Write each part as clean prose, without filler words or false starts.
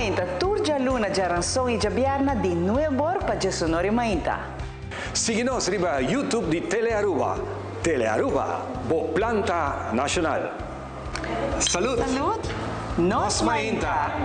Mainta tur djaluna, djaranson i djabièrnè di nueb'or pa djesunor i mainta. Sigui nos riba YouTube di Telearuba. Telearuba, bo planta nacional. Salud! Salud! Nos Mainta!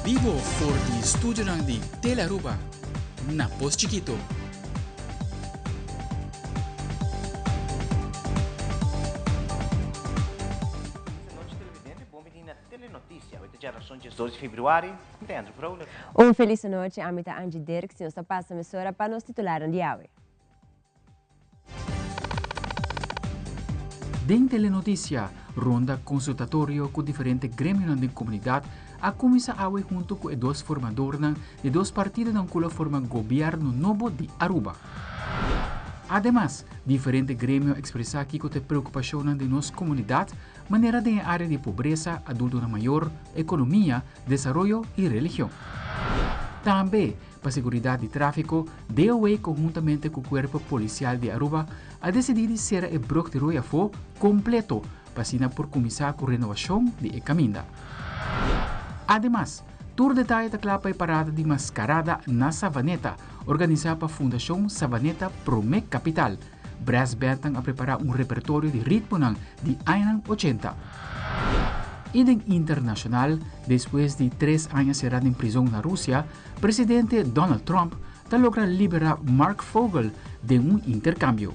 Bibo for di studionan di Telearuba na Pos Chikito. Nochi televidente, bon bini na Telenoticia. Awe ta djarason 12 di februari. Mi ta Andrew Vrolijk. Un felis anochi, ami ta Angie Dirks y nos ta pasa mesora pa nos titularnan di awe. Den Telenoticia, ronda consultatorio cu diferente gremionan den comunidad a cuminsa awe hunto cu e dos formadornan di dos partidonan cu lo forma gobierno nobo di Aruba. Ademas, diferente gremio a expresa kico ta e preocupacionnan di nos comunidad manera den e área di pobresa, adultonan mayor, ekonomia, desaroyo i religion. Tambe, pa seguridat di tráfiko, DOW konhuntamente ku Kuerpo Polisial di Aruba a desidí di sera e brùg di Rooi Afó kompleto pa asina por kuminsá ku renovashon di e kaminda. Ademas, tur detaye ta kla pa e parada di maskarada na Savaneta, organisá pa Fundashon Savaneta Promé Kapital. Brass bandnan a prepará un repertorio di ritmonan di añanan ochenta. I den internashonal, despues di tres aña será den prizon na Rusia, presidente Donald Trump ta logra liberá Mark Fogel den un interkambio.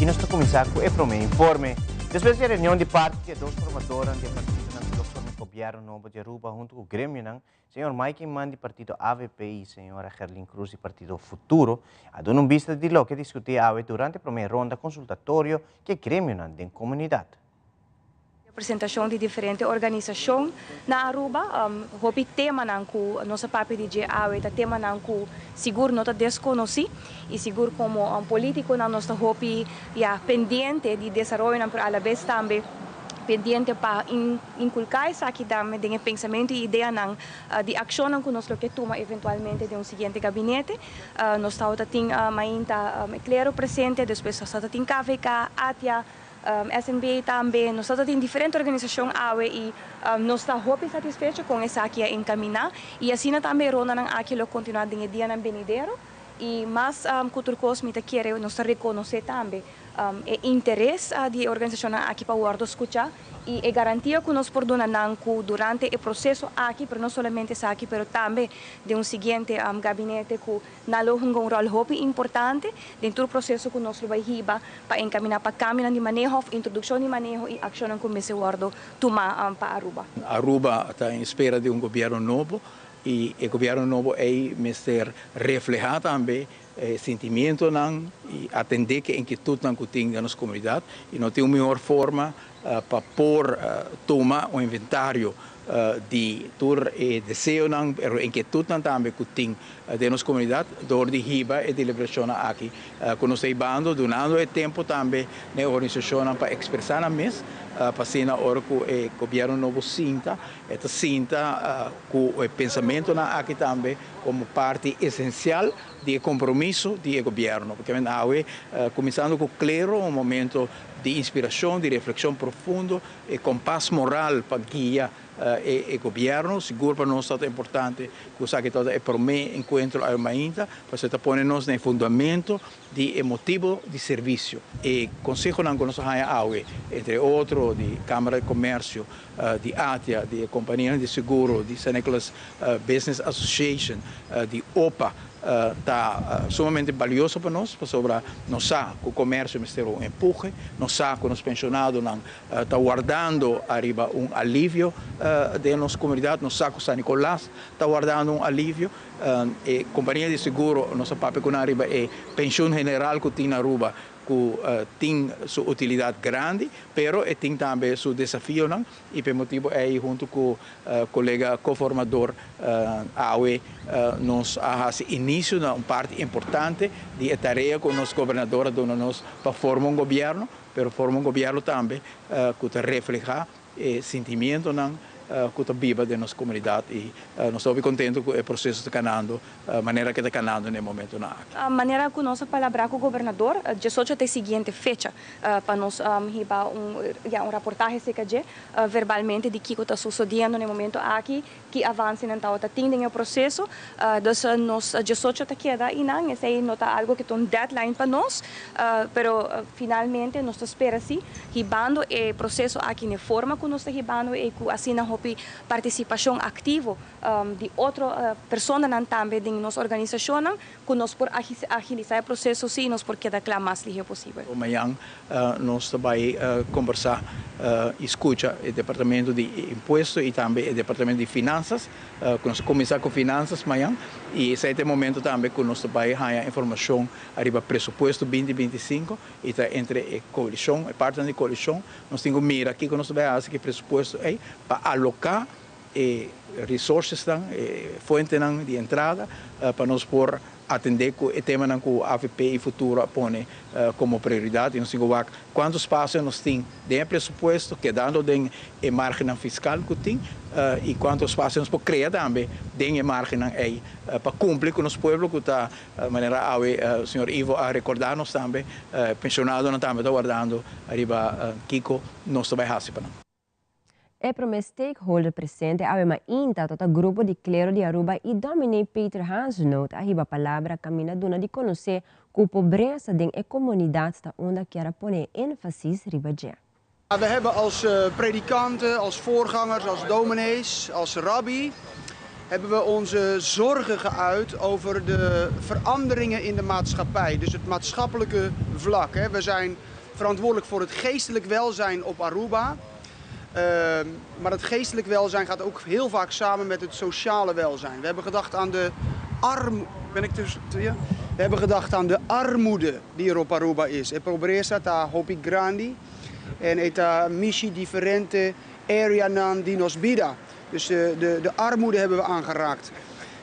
I nos ta kuminsá ku e promé informe. Despues di e reunion di parti di e dos formadornan di e partidonan ku lo forma gobièrnu nobo di Aruba huntu ku gremionan, Señor Mike Eman di partido avp y señora Gerlin Cruz di partido Futuro a duna un bista di loke a discuti awe durante prome ronda consultatorio cu e gremionan den comunidad. Presentacion di diferente organisacion na Aruba. Hopi temanan cu nos a papia di dje awe ta temanan cu sigur no ta desconoci y sigur como politiconan nos ta hopi ya pendiente di desaroyonan pero alabes tambe pendiente pa inculca esaki tambe den e pensamento y ideanan di accionnan cu nos lo ke tuma eventualmente den un siguiente gabinete. Nos tabata tin mainta e clero presente, despues nos tabata tin KVK, ATIA, SNBA tambe. Nos tabata tin diferente organisacion awe y nos ta hopi satisfecho con esaki a encamina y asina tambe e rondanan aki lo continua den e dianan benidero. Y mas cu tur cos mi ta kere nos ta reconoce tambe e interes di e organisacionnan aki pa wordo scucha y e garantia cu nos por duna nan cu durante e proceso aki, pero no solamente esaki, pero tambe den un siguiente gabinete cu nan lo hunga un rol hopi importante den tur proceso cu nos lo bay hiba pa encamina pa cambionan di maneho of introduccion di maneho y accionnan cu mester wordo tuma pa Aruba. Aruba ta en espera di un gobierno nobo y e gobierno nobo ey mester refleha tambe e sentimientonan y atende cu e inquietudnan cu tin den nos comunidad y no tin un mihor forma pa por tuma un inventario di tur e deseonan pero e inquietudnan tambe cu tin den nos comunidad door di hiba e deliberacionnan aki cu nos ta hibando dunando e tempo tambe na e organisacionnan pa expresa nan mes pa asina ora cu e gobierno nobo sinta E ta sinta ku e pensamentunan aki tambe komo parti esensial di e kompromiso di e gobièrnu. Pasobra men awe, kuminsando ku klero, un momento di inspirashon, di reflekshon profundo, e kompas moral pa guia e gobièrnu. Sigur pa nos ta importante ku esaki tabata e promé enkuentro awe mainta, pasobra e ta pone nos na e fundamento di e motibo di servisio. E konsehonan ku nos a haña awe, entre otro di Kámara di Komèrsio, di ATIA, di e kompanianan di seguro, di San Nicolas Business Association, di opa, ta sumamente balioso pa nos, pasobra nos sa ku komèrsio mester un empuhe, nos sa ku nos penshonadonan ta wardando ariba un alivio den nos komunidat, nos sa ku San Nicolas ta wardando un alivio. E kompania di seguro nos a papia ku nan riba e penshun general ku tin na Aruba. ku tin su utilidat grandi, pero e tin tambe su desafionan i pa e motibu ei huntu ku kolega koformador awe nos a hasi inisio na un parti importante di e tarea ku nos gobernador a duna nos pa forma un gobièrnu, pero forma un gobièrnu tambe ku ta reflehá e sentimientonan ku ta biba den nos komunidat i nos ta hopi kontentu ku e proseso ta kanando manera ku e ta kanando na e momentunan aki. Manera ku nos a palabrá ku gobernador, diesocho ta e siguiente fecha pa nos hiba un ya un raportahe serka dje verbalmente di kiko ta susodiendo na e momento aki, ki avansenan tabata tin den e proseso. Dus nos diesocho ta keda einan, esei no ta algo ku ta un deadline pa nos, pero finalmente nos ta spera si hibando e proseso aki na e forma ku nos ta hibando e ku asina hopi partisipashon aktivo di otro personanan tambe den nos organisashonnan ku nos por agilisá e proseso si i nos por keda kla mas lihé posibel. Mañan nos ta bai kombersá i skucha e departamento di impuesto i tambe e departamento di finansas, ku nos ta kuminsá ku finansas mañan i esei ta e momento tambe ku nos ta bai haña informashon ariba presupuesto binti binti i sinku i ta entre e koalishon, e partinan di koalishon nos tin ku mira kiko nos ta bai hasi ku e presupuesto ei pa aloká e resourcesnan, e fuentenan di entrada pa nos por atendé ku e temanan ku avp i Futuro a pone komo prioridat i nos tin ku wak kuantu spasio nos tin den e presupuesto kedando den e margennan fiskal ku tin i kuantu spasio nos por krea tambe den e margennan ei pa kumpli ku nos pueblo ku ta manera awe señor Ivo a rekordá nos tambe penshonadonan tambe ta wardando riba kiko nos ta bai hasi pa nan. E prome stakeholder presente awe mainta tabata grupo di klero di Aruba y dominee Peter Hazenoot a hiba palabra caminda duna di conoce cu pobresa den e comunidad ta unda kier a pone e enfasis riba dje. We hebben als predikanten, als voorgangers, als dominees, als rabbi, hebben we onze zorgen geuit over de veranderingen in de maatschappij. Dus het maatschappelijke vlak. We zijn verantwoordelijk voor het geestelijk welzijn op Aruba. Maar het geestelijk welzijn gaat ook heel vaak samen met het sociale welzijn. We hebben gedacht aan de arm... Ben ik tussen? Ja? We hebben gedacht aan de armoede die er op Aruba is. E pobresa ta hopi grandi en e ta mishi diferente areanan di nos bida. Dus de armoede hebben we aangeraakt.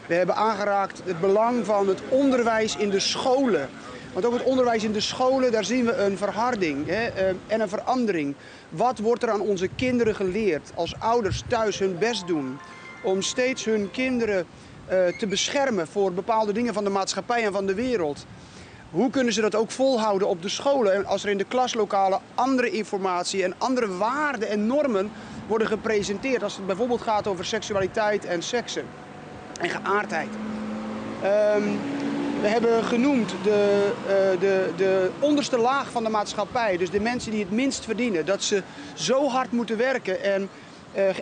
We hebben aangeraakt het belang van het onderwijs in de scholen. Want ook het onderwijs in de scholen, daar zien we een verharding, hè, en een verandering. Wat wordt er aan onze kinderen geleerd als ouders thuis hun best doen om steeds hun kinderen te beschermen voor bepaalde dingen van de maatschappij en van de wereld? Hoe kunnen ze dat ook volhouden op de scholen en als er in de klaslokalen andere informatie en andere waarden en normen worden gepresenteerd? Als het bijvoorbeeld gaat over seksualiteit en seksen en geaardheid. We hebben genoemd de onderste laag van de maatschappij, dus de mensen die het minst verdienen, dat ze zo hard moeten werken en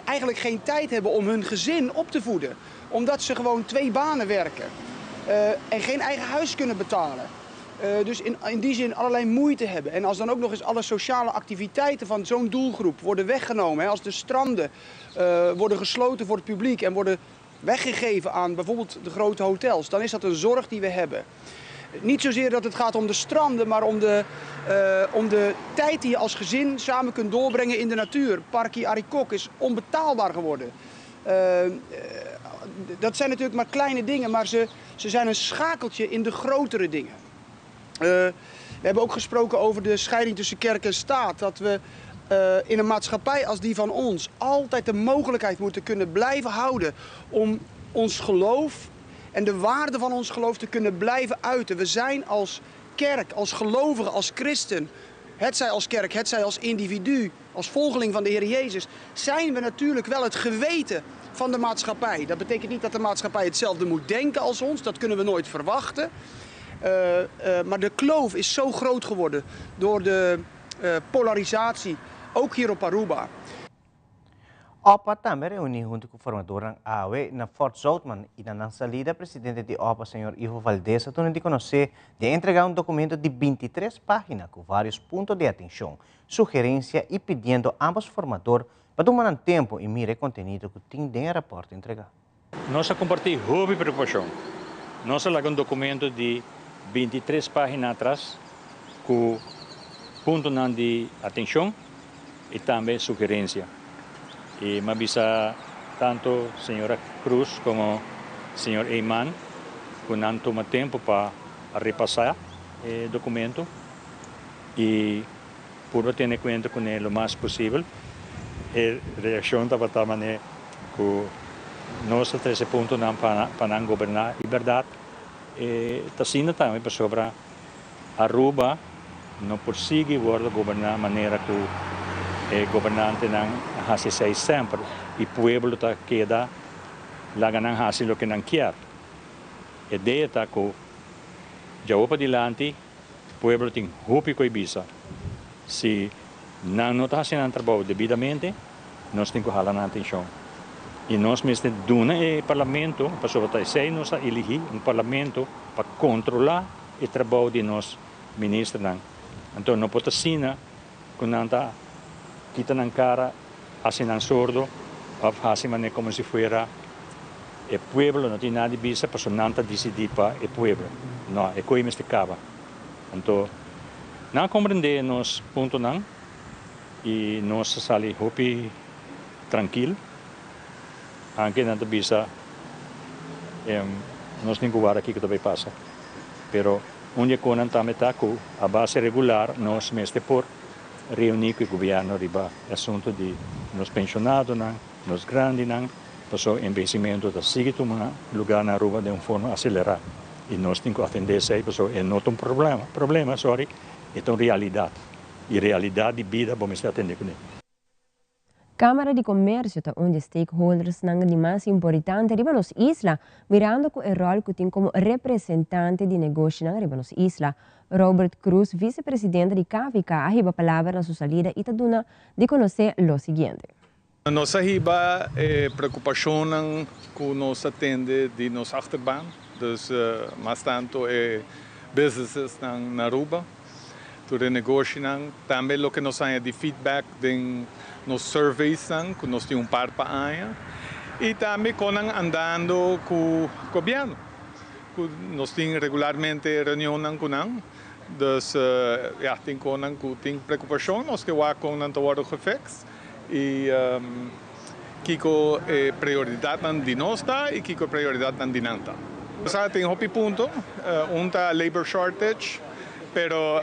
eigenlijk geen tijd hebben om hun gezin op te voeden. Omdat ze gewoon 2 banen werken en geen eigen huis kunnen betalen. Dus in die zin allerlei moeite hebben. En als dan ook nog eens alle sociale activiteiten van zo'n doelgroep worden weggenomen, hè, als de stranden worden gesloten voor het publiek en worden weggegeven aan bijvoorbeeld de grote hotels, dan is dat een zorg die we hebben. Niet zozeer dat het gaat om de stranden, maar om de tijd die je als gezin samen kunt doorbrengen in de natuur. Parkie Arikok is onbetaalbaar geworden. Dat zijn natuurlijk maar kleine dingen, maar ze zijn een schakeltje in de grotere dingen. We hebben ook gesproken over de scheiding tussen kerk en staat. Dat we in een maatschappij als die van ons altijd de mogelijkheid moeten kunnen blijven houden om ons geloof en de waarde van ons geloof te kunnen blijven uiten. We zijn als kerk, als gelovigen, als christen, hetzij als kerk, hetzij als individu, als volgeling van de Heer Jezus, zijn we natuurlijk wel het geweten van de maatschappij. Dat betekent niet dat de maatschappij hetzelfde moet denken als ons, dat kunnen we nooit verwachten. Maar de kloof is zo groot geworden door de polarisatie, ook hier op Aruba. OPA tambe a reuni hunto cu formadornan awe na Fort Zoutman y na nan salida presidente di OPA señor Ivo Valdez a duna di conoce di a entrega un documento di 23 pagina cu varios punto di atencion, sugerencia y pidiendo ambos formador pa tuma nan tempo y mira e contenido cu tin den e rapport entrega. Nos a comparti hopi preocupacion. Nos a laga un documento di 23 pagina atras cu Puntonan di atencion y tambe sugerencia. Y m'a bisa tanto señora Cruz como señor Eman cu nan tuma tempo pa repasa e documento y purba tene cuenta cu ne lo mas posibel. E reaccion tabata mane cu nos ta trece puntonan pa nan goberna y berdad e ta asina tambe pasobra Aruba no por sigui wordo goberna manera cu e gobernantenan a haci esey semper y pueblo ta keda laga nan haci loke nan kier. E dea ta cu djawo padilanti pueblo tin hopi cu e bisa. Si nan no ta haci nan trabou debidamente nos tin cu hala nan atencion y nos mester duna e parlamento, pasobra ta esey nos a eligi, un parlamento pa controla e trabou di nos ministernan. Anto no por ta asina cu nan ta kita nan cara, haci nan sordo of haci manera como si fuera e pueblo no tin nada di bisa pasobra nan ta dicidi pa e pueblo. No, e coy mester caba. Anto nan a comprende nos puntonan y nos a sali hopi trankil, anke nan ta bisa nos tin ku wara kiko ta bay pasa. Pero un di e konan tambe ta ku a base regular nos mester por reuní ku e gobièrnu riba e asuntu di nos penshonadonan, nos grandinan, pasobra envehesimentu ta sigui tuma lugá na Aruba den un forma aselerá i nos tin ku atendé esei pasobra e no ta un problema, problema, sorry, e ta un realidat i realidat di bida bo mester atendé kuné. Kámara di Komersio ta un di e stakeholdersnan di mas importante riba nos isla, mirando ku e ròl ku tin komo representante di negoshinan riba nos isla. Robert Cruz, visepresidente di KVK, a hiba palabra na su salida i ta duna di konosé lo siguiente. Nos a hiba e preokupashonnan ku nos a tende di nos achterban, dus mas tantu e businessnan na Aruba. Tur e negoshinan, tambe loke nos haña di feedback den nos surveysnan ku nos tin un par pa aña i tambe kon nan andando ku gobièrnu ku nos tin regularmente reunionnan ku nan. Dus ya tin konnan ku tin preokupashon nos ke wak kon nan ta wòrdu gefiks i kiko e prioridatnan di nos ta i kiko e prioridatnan di nan ta. Sa tin hopi punto, un ta labor shortage, pero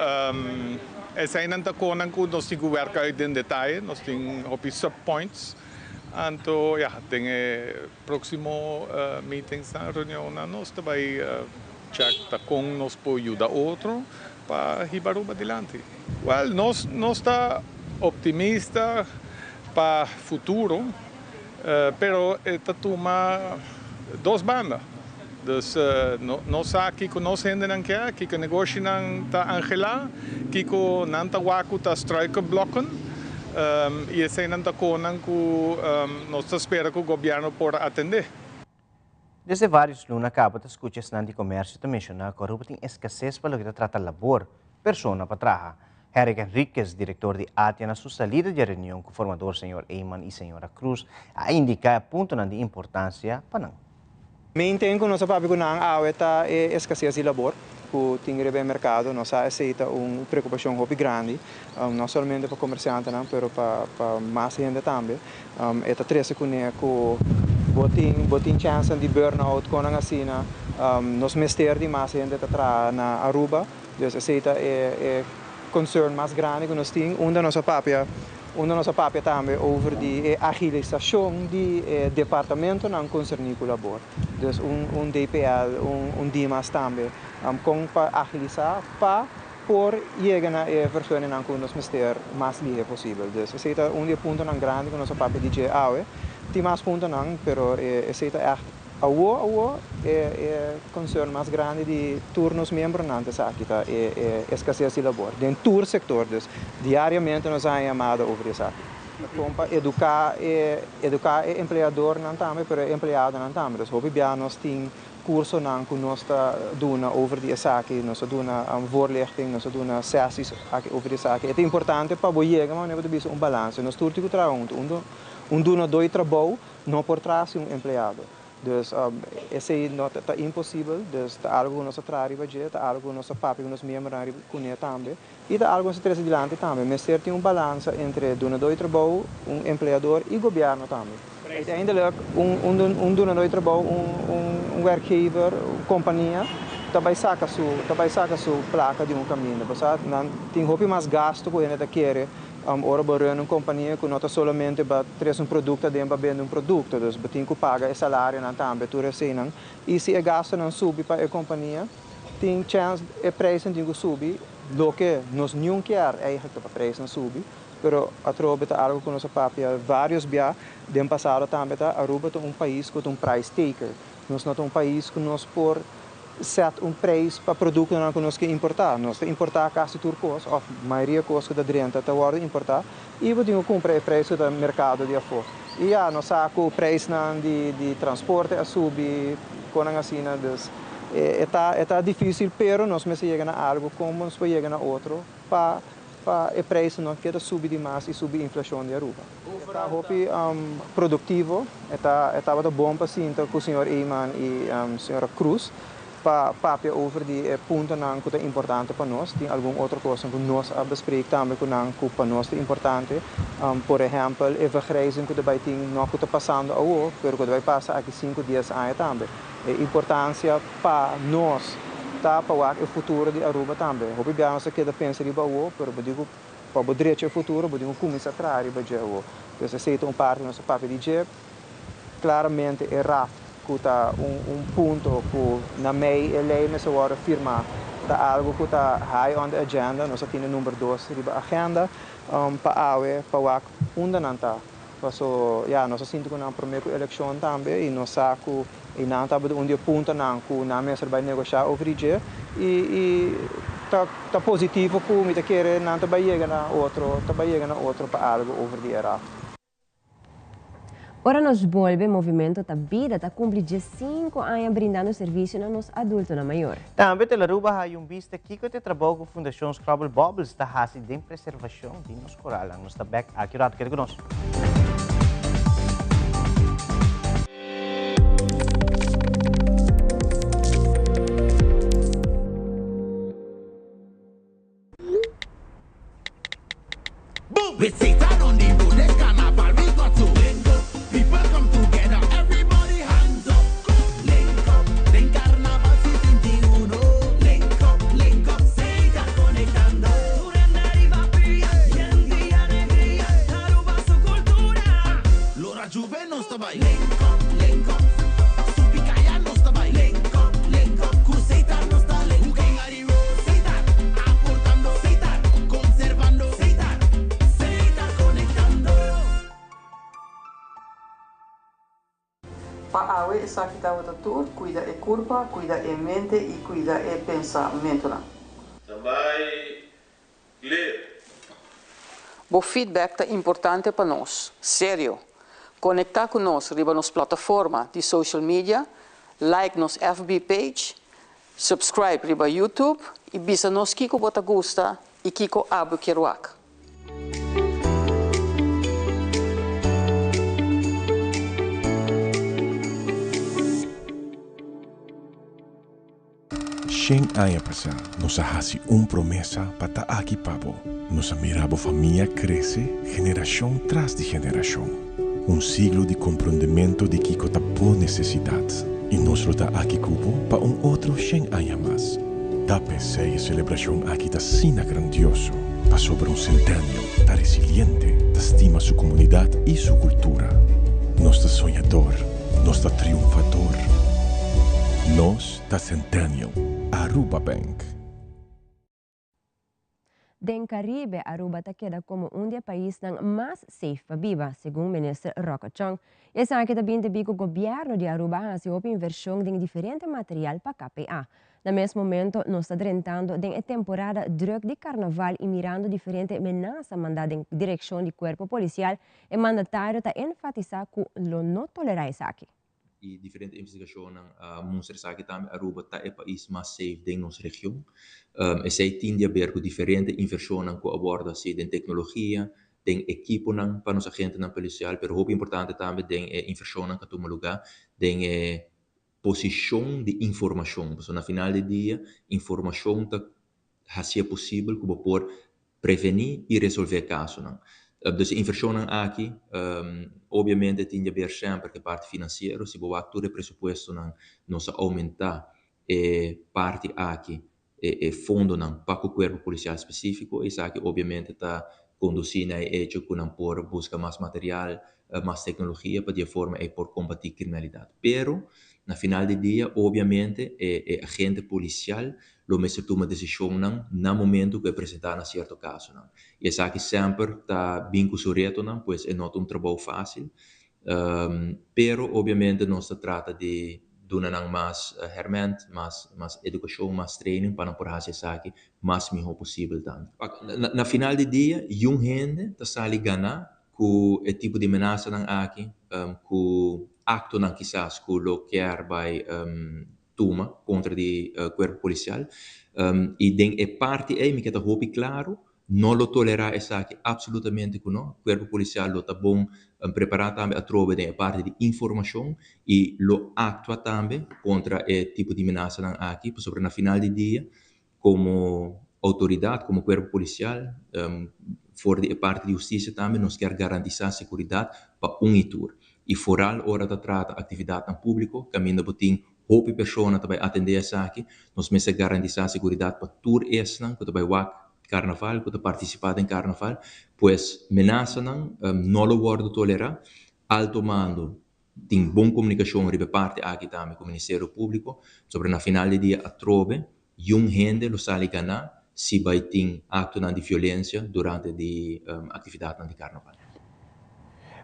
eseinan ta konan ku nos tin ku wèrk uit den detaye, nos tin hopi subpoints, anto ya den e próksimo meetingsnan, reunionnan nos ta bai chèk ta kon nos por yuda otro pa hiba Aruba dilanti. Wèl, nos nos ta optimista pa futuro, pero e ta tuma dos banda. Dus nos sa kiko nos hendenan ke, kiko negoshinan ta anhelá, kiko nan ta wak ku ta struikelblokken, i eseinan ta konan ku nos ta spera ku gobièrnu por atendé. Desde varios luna caba ta scucha esnan di comercio ta menciona cu Aruba tin escasez pa loke ta trata labor, persona pa traha. Herrick Henriquez, director di ATIA na su salida di e reunion cu formador señor Eman y señora Cruz a indica e puntonan di importancia pa nan. Main thing cu nos a papia cu nan awe ta e escasez di labor cu tin riba e mercado. Nos sa esey ta un preocupacion hopi grandi, no solamente pa comerciantenan pero pa mas hende tambe. E ta trece cune cu bo tin bo tin chancenan di burnout conan asina. Nos mester di mas hende ta traha na Aruba. Dus esey ta e e concern mas grandi cu nos tin. Unda nos a papia unda nos a papia tambe over di e agilisacion di e departamentonan concerni cu labor. Dus un un DPL, un un Dimas tambe. Con pa agilisa pa por yega na e verguningnan ku nos mester mas lihe posibel. Dus esei ta un di e puntonan grandi ku nos a papia di dje awe. Tin mas puntonan, pero esei ta ègt awo awo e e concern mas grandi di tur nos miembronan ta esaki ta e e escases di labor den tur sector. Dus diariamente nos a haña yamada over di esaki. Kon pa eduká e eduká e empleadornan tambe, pero e empleadonan tambe. Dus hopi bia nos tin Cursonan cu nos ta duna over di esaki, nos ta duna voorlichting, nos ta duna sessies aki over di esaki. E ta importante pa bo yega manera bo ta bisa un balance. Nos tur tin cu traha hunto. Un un dunador di trabou no por traha sin un empleado. Dus esei no ta imposibel, dus ta algu ku nos a traha riba dje, ta algu ku nos a papia ku nos miembronan riba kuné tambe i ta algu ku nos a trese dilanti tambe. Mester tin un balansa entre dunadó di trabou, un empleador i gobièrnu tambe. Uiteindelijk un dunadó di trabou, un werkgever, un kompania ta bai saka su ta bai saka su plaka di un kaminda. Pasobra nan tin hopi mas gastu ku hende ta kere. Ora bo run un kompania ku no ta solamente pa trese un produkto aden pa bende un produkto, dus bo tin ku paga e salarionan tambe, tur eseinan. I si e gastunan subi pa e kompania, tin chèns e preisnan tin ku subi, loke nos niun kier eigentlik ta pa preisnan subi, pero atrobe ta algu ku nos a papia vários bia den pasado tambe ta Aruba ta un pais ku ta un price taker. Nos no ta un pais ku nos por set un prijs pa produktonan ku nos ke importá. Nos ta importá kasi tur kos òf mayoria kos ku ta drenta ta wòrdu importá i bo tin ku kumpra e prijs ku ta merkado di afó. I ya, nos sa ku prijsnan di di transporte a subi, konan asina, dus e ta e ta difísil pero nos mester yega na algu kon nos por yega na otro pa pa e prijsnan no keda subi di mas i subi inflashon di Aruba. E ta hopi produktivo, e ta e tabata bon pa sinta ku señor Eman i señora Cruz pa papia over di e puntonan ku ta importante pa nos. Tin algun otro kosnan ku nos a bespreek tambe ku nan ku pa nos ta importante. Por ehèmpel e vergrijzing ku ta bai tin, no ku ta pasando awo, pero ku ta bai pasa aki sinku, dies aña tambe. E importansia pa nos ta pa wak e futuro di Aruba tambe. Hopi biaha nos ta keda pensa riba awo, pero bo di ku pa bo drecha e futuro bo tin ku kuminsá traha riba dje awo. Dus esei ta un parti nos ta papia di dje. Klaramente e raft ku ta un un punto ku na mei e lei mester wòrdu firmá ta algu ku ta high on the agenda. Nos a tene number dos riba agenda pa awe pa wak unda nan ta. Paso ya nos a sinti ku nan promé ku elekshon tambe i nos sa ku i nan tabata un di e puntonan ku nan mester bai negoshá over di dje i i ta ta positivo ku mi ta kere nan ta bai yega na otro ta bai yega na otro pa algu over di e raft. Ora nos bolbe Movimento ta Bida ta kumpli diesinku aña brindando servisio na nos adultonan mayor. Tambe Telaruba haya un bista kiko ta e trabou ku Fundashon Scrabble Bubbles ta hasi den preservashon di nos koralnan. Nos ta bek aki un ratu. Keda ku nos. Pa awe esaki tabata tur, cuida e curpa, cuida e mente y cuida e pensamentonan. Tambay clear. Bo feedback ta importante pa nos. Serio! Conecta cu nos riba nos plataforma di social media, like nos FB page, subscribe riba YouTube y bisa nos kico bo ta gusta y kico abo kier wak. Shen aña pasá nos a hasi un promesa pa ta aki pa bo. Nos a mira bo famia krese generashon tras di generashon. Un siglo di komprondementu di kiko ta bo nesesidat. I nos lo ta aki ku bo pa un otro shen aña mas. Ta p'esei e selebrashon aki ta asina grandioso, pasobra un Centennial ta resiliente, ta stima su komunidat i su kultura. Nos ta soñador, nos ta triunfador. Nos ta Centennial, Aruba Bank. Den Caribe, Aruba ta keda como un di e paisnan mas safe pa biba, segun Minister Rocco Chong. Esaki ta bin debí cu Gobierno di Aruba a haci hopi inversion den diferente material pa KPA. Na mes momento nos ta drentando den e temporada druk di Carnaval y mirando diferente menasa manda den direccion di Cuerpo Policial, e mandatario ta enfatisa cu lo no tolera esaki. Y diferente investigacionnan a mustra esaki tambe, Aruba ta e pais mas safe den nos region. Esey tin di haber cu diferente inversionnan cu a wordo haci den tecnologia. den ekiponan pa nos agentenan polisial, pero hopi importante tambe den e invershonnan ku a tuma lugá den e posishon di informashon. Pasobra na final di dia informashon ta hasié posibel ku bo por prevení i resolvé kasonan. Dus e invershonnan aki obviamente tin di haber semper ku e parti finansiero. Si bo wak tur e presupuestonan nos a oumentá e parti aki e e fondonan pa ku kuerpo polisial spesífiko. Esaki obviamente ta kondusí na e echo ku nan por buska mas material, mas teknologia pa di e forma ei por kombatí kriminalidat. Pero na final di dia obviamente e e agente polisial lo mester tuma desishonnan na momento ku e presentá na sierto kasonan. I esaki semper ta bin ku su retonan, pues e no ta un trabou fásil. Pero obviamente nos ta trata di duna nan mas herment, mas mas edukashon, mas training pa nan por hasi esaki mas mihó posibel tambe. Na final di dia yun hende ta sali gana ku e tipo di menasanan aki, ku aktonan kisas ku lo kier bai tuma kontra di kuerpo polisial. I den e parti ei mi ke ta hopi klaro No lo tolerá esaki absolutamente ku no. Kuerpo Polisial lo ta bon prepará tambe atrobe den e parti di informashon i lo aktua tambe kontra e tipo di menasanan aki pasobra na final di dia komo outoridat, komo Kuerpo Polisial for di e parti di hustisia tambe nos kier garantisá seguridat pa un i tur. I foral ora ta trata aktividatnan públiko kaminda bo tin Hopi persona ta bai atendé esaki. Nos mester garantisá seguridat pa tur esnan ku ta bai wak karnaval, ku ta partisipá den karnaval. Pues menasanan no lo wòrdu tolerá. Alto mando tin bon komunikashon riba e parti aki tambe ku Ministerio Públiko. Pasobra na final di dia atrobe yun hende lo sali ganá si bai tin aktonan di violensia durante di aktividatnan di karnaval.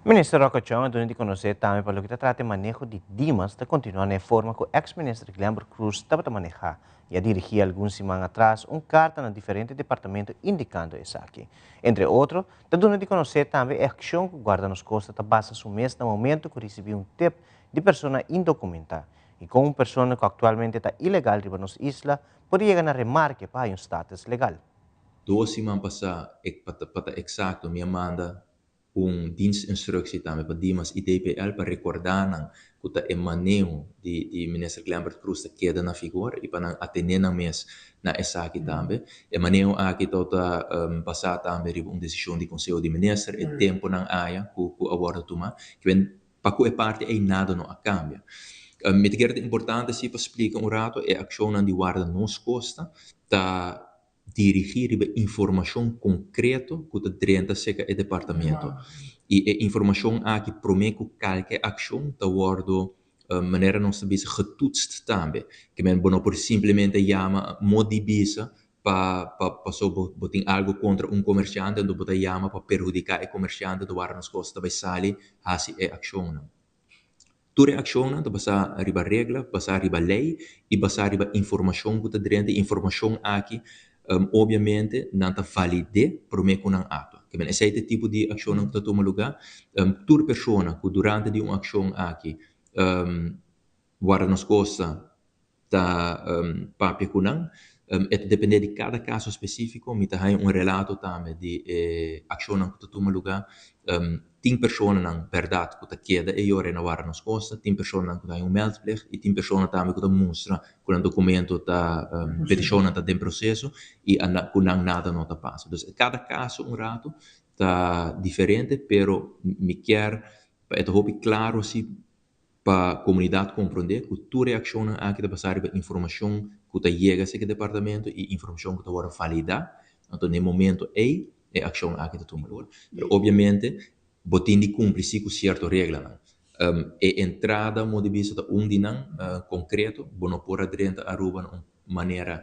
Minister Rocco Chong a duna di konosé tambe pa loke ta trata e maneho di Dimas ta kontinuá na e forma ku eks minister Glenbert Croes tabata manehá i a dirigí algun siman atras un karta na diferente departamento indikando esaki. Entre otro, ta duna di konosé tambe e akshon ku Guarda Nos Kosta ta basa su mes na momento ku risibí un tip di persona indokumentá i kon un persona ku aktualmente ta ilegal riba nos isla por yega na remarke pa haña un status legal. Dos siman pasá, pa ta eksakto, mi a manda un dienstinstructie tambe pa Dimas i DPL pa rekordá nan ku ta e maneho di di Minister Glenbert Croes ta keda na vigor i pa nan atené nan mes na esaki tambe. E maneho aki tabata basá tambe riba un desishon di Konseho di Minister e tempunan aya ku ku a wòrdu tumá. Pa ku e parti ei nada no a kambia. Mi ta kere ta importante si pa splika un rato e akshonnan di Warda Nos Kosta ta dirigí riba informashon konkreto ku ta drenta serka e departamento. I e informashon aki promé ku kalke akshon ta wòrdu manera nos ta bisa getoetst tambe. Ke men bo no por simplemente yama mo di bisa pa pa paso bo bo tin algo kontra un komersiante anto bo ta yama pa perhudiká e komersiante anto wara nos kos ta bai sali hasi e akshonnan. Tur e akshonnan ta basá riba regla, basá riba lei i basá riba informashon ku ta drenta i informashon aki obviamente nan ta valid'é promé ku nan aktua. Ke men esei ta e tipo di akshonnan ku ta tuma lugá. Tur persona ku durante di un akshon aki warda nos kosta ta papia ku nan. E ta dependé di kada kaso spesífiko. Mi ta haña un relato tambe di e akshonnan ku ta tuma lugá. Tin personanan bèrdat ku ta keda e yora na wara nos kosta, tin personanan ku ta haña un meldplicht i tin persona tambe ku ta mustra ku nan dokumento ta, petishonnan ta den proseso i ku nan nada no ta pasa. Dus kada kaso un rato ta diferente, pero mi kier pa e ta hopi klaro si pa komunidat komprondé ku tur e akshonnan aki ta basá riba informashon ku ta yega serka e departamento i informashon ku ta wòrdu validá, anto na e momento ei e akshon aki ta tuma lugar. Pero obviamente bo tin di kumpli si ku sierto reglanan. E entrada modo di bisa ta un di nan konkreto, bo no por a drenta Aruba na un manera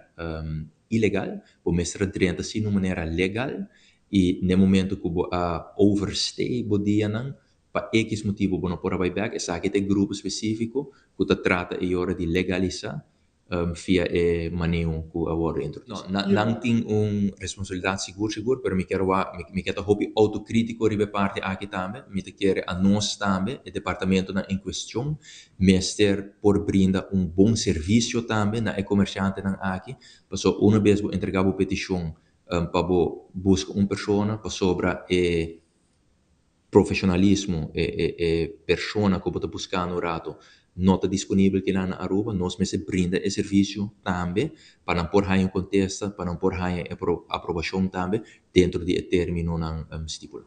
ilegal, bo mester a drenta si na un manera legal i na e momento ku bo a overstay bo dianan Pa ekis motibu bo no por a bai bek, esaki ta e grupo spesífiko ku ta trata e yora di legalisá via e maneho ku a wòrdu introdusí. No, nan tin un responsabilidat sigur sigur, pero mi kier wak, mi kier ta hopi outokritiko riba e parti aki tambe. Mi ta kere anos tambe, e departamentonan en kuestion, mester por brinda un bon servisio tambe na e komershantenan aki, pasobra una bes bo entregá bo petishon pa bo buska un persona pasobra e. profesionalismo, e e e persona cu bo ta buscando un rato no ta disponibel kinan na Aruba, nos mester brinda e servicio tambe pa nan por haya un contesta, pa nan por haya e aprobacion tambe dentro di e terminonan stipula.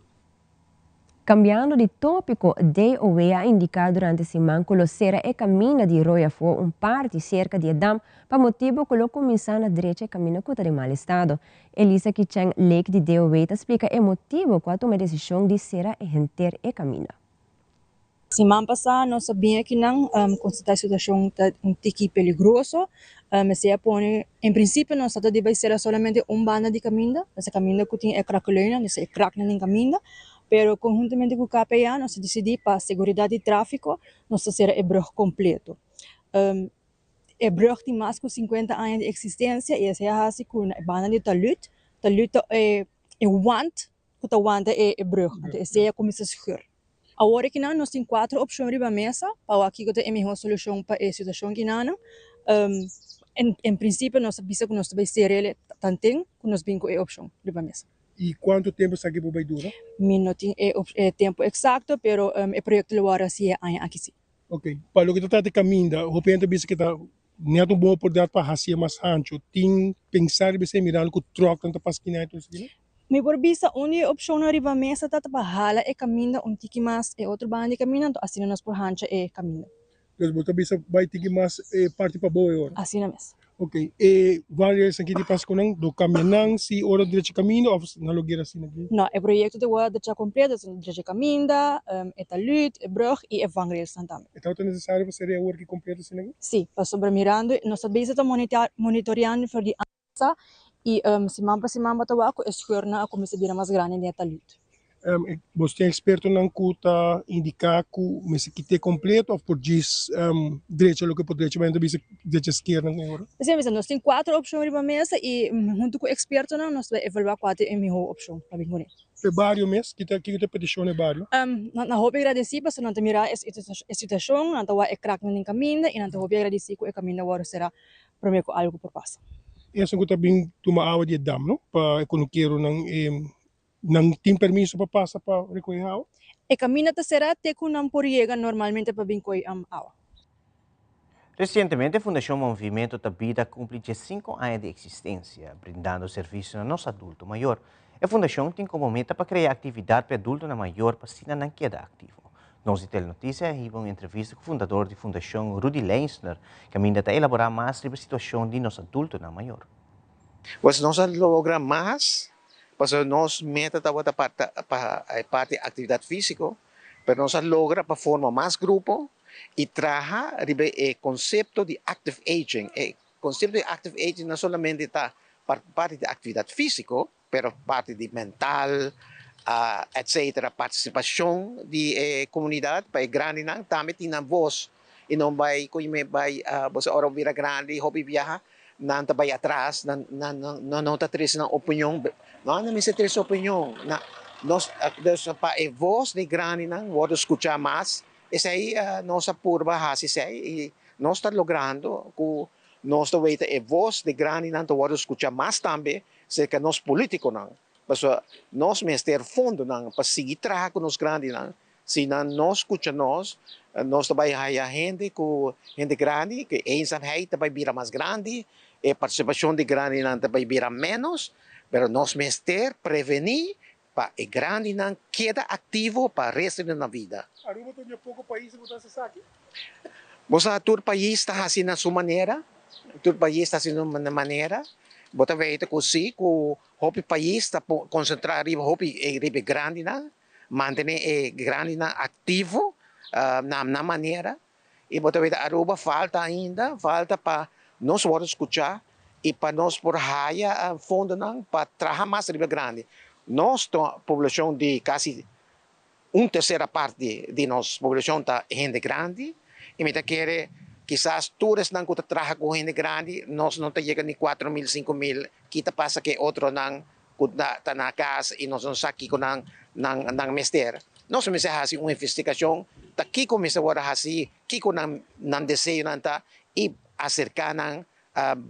Cambiando di topico, DOW a indica durante siman cu lo cera e caminda di Rooi Afo un parti cerca di e dam pa motibo cu lo cuminsa na drecha e caminda cu ta den mal estado. Elisa Kicheng Lake di DOW ta splica e motibo cu a tuma e decision di cera e henter e caminda. Siman pasá nos a bin akinan konstatá e situashon ta un tiki peligroso. Mester a pone, en prinsipio nos ta di bai sera solamente un banda di kaminda, esta kaminda ku tin e krakeleunan, esta e kraknan den kaminda, pero konhuntamente ku KPA nos a disidí pa seguridat di tráfiko nos ta sera e brùg kompleto. E brùg tin mas ku sinkuenta aña di eksistensia i esei a hasi ku na e banda di talud, talud ta e want ku ta wanta e brùg, anto esei a kuminsá skùr. Awor akinan nos tin kuater opshon riba mesa pa wak kiko ta e mihó solushon pa e situashon kinanan. En prinsipio nos a bisa ku nos ta bai sera el tanten ku nos bin ku e opshon riba mesa. I kuantu tempu esaki por bai dura? Mi no tin e tempu eksakto, pero e proyekto lo wòrdu hasi e aña aki si. Ok, pa loke ta trata e kaminda, hopi hende ta bisa ku ta net un bon oportunidat pa hasié mas hanchu. Tin pensa riba esei mirando ku tròknan ta pasa kinan i tur esaki? Mi por bisa un di e opshonnan riba mesa ta pa hala e kaminda un tiki mas e otro banda di kaminda, anto asina nos por hancha e kaminda. Dus bo ta bisa bai tiki mas e parti pabou e ora? Asina mes. Ok, e varios aki di pasa ku nan, lo kambia nan si ora drecha kaminda òf nan lo gera asina aki? No, e proyekto ta wòrdu drecha kompleto, dus drecha kaminda, e talud, e brug i e vangrailsnan tambe. E tabata nesesario pa sera e awor aki kompleto asina aki? Si, pasobra mirando nos ta bezig ta monitoreando for di Sa i siman pa siman bo ta wak ku e scheurnan a kuminsá bira mas grandi den e talud. Bo tin ekspertonan ku ta indiká ku mester kit'é kompleto òf por djis drecha loke por drecha, bo ta bisa drecha skernan e ora? Esei mi bisa, nos tin kuater opshon riba mesa i huntu ku ekspertonan nos ta evaluá kua ta e mihó opshon pa bin kuné. E bario mes, kiko ta e petishon na e bario? Nan ta hopi agradesí pasobra nan ta mira e situashon, nan ta wak e kraknan den kaminda i nan ta hopi agradesí ku e kaminda wòrdu será promé ku algu por pasa. Esun ku ta bin tuma awa di e dam, no? Pa e kunukeronan e nan tin permiso pa pasa pa rekohe awa? E kaminda ta será te ku nan por yega normalmente pa bin kohe awa. Resientemente Fundashon Movimento ta Bida a kumpli diesinku aña di eksistensia, brindando servisio na nos adulto mayor. E fundashon tin komo meta pa krea aktividat pa e adultonan mayor pa asina nan keda aktivo. Nos di Telenoticia a hiba un entrevista ku fundador di fundashon Rudy Leisner, kaminda ta elaborá mas riba e situashon di nos adultonan mayor. Pues nos a logra mas, pasobra nos meta tabata pa pa e parti aktividat físiko, pero nos a logra pa forma mas grupo i traha riba e konsepto di active aging. E konsepto di active aging no solamente ta parti di aktividat físiko, pero parti di mental etcetera partisipashon di e komunidat pa e grandinan tambe tin nan bos i no bai ku mi bai boso ora bo bira grandi hopi biaha nan ta bai atras nan nan no ta trese nan opinion no nan mester trese opinion na nos dus pa e bos di grandinan wòrdu skuchá mas esei nos a purba hasi esei i nos ta logrando ku nos ta weta e bos di grandinan ta wòrdu skuchá mas tambe Serka nos politikonan, pasobra nos mester fondonan pa sigui traha ku nos grandinan. Si nan no skucha nos, nos ta bai haya hende ku hende grandi, ku e eenzaamheid ta bai bira mas grandi, e partisipashon di grandinan ta bai bira ménos, pero nos mester prevení pa e grandinan keda aktivo pa resto di nan vida. Aruba ta un di e poko paisnan ku ta hasi esaki. Bo sa tur pais ta hasi na su manera, tur pais ta hasi na su manera. Bo ta weten ku si ku hopi pais ta konsentrá riba hopi riba e grandinan, mantené e grandinan aktivo na nan manera. I bo ta weten Aruba falta ainda, falta pa nos wòrdu skuchá i pa nos por haya fondonan pa traha mas riba grandi. Nos ta poblashon di kasi un tersera parti di nos poblashon ta hende grandi i mi ta kere kisas tur esnan ku ta traha ku hende grandi nos no ta yega ni 4000, 5000, ki ta pasa ku e otronan ku ta na kas i nos no sa kiko nan nan mester. Nos mester hasi un investigashon ta kiko mester wòrdu hasi, kiko nan nan deseonan ta i aserká nan,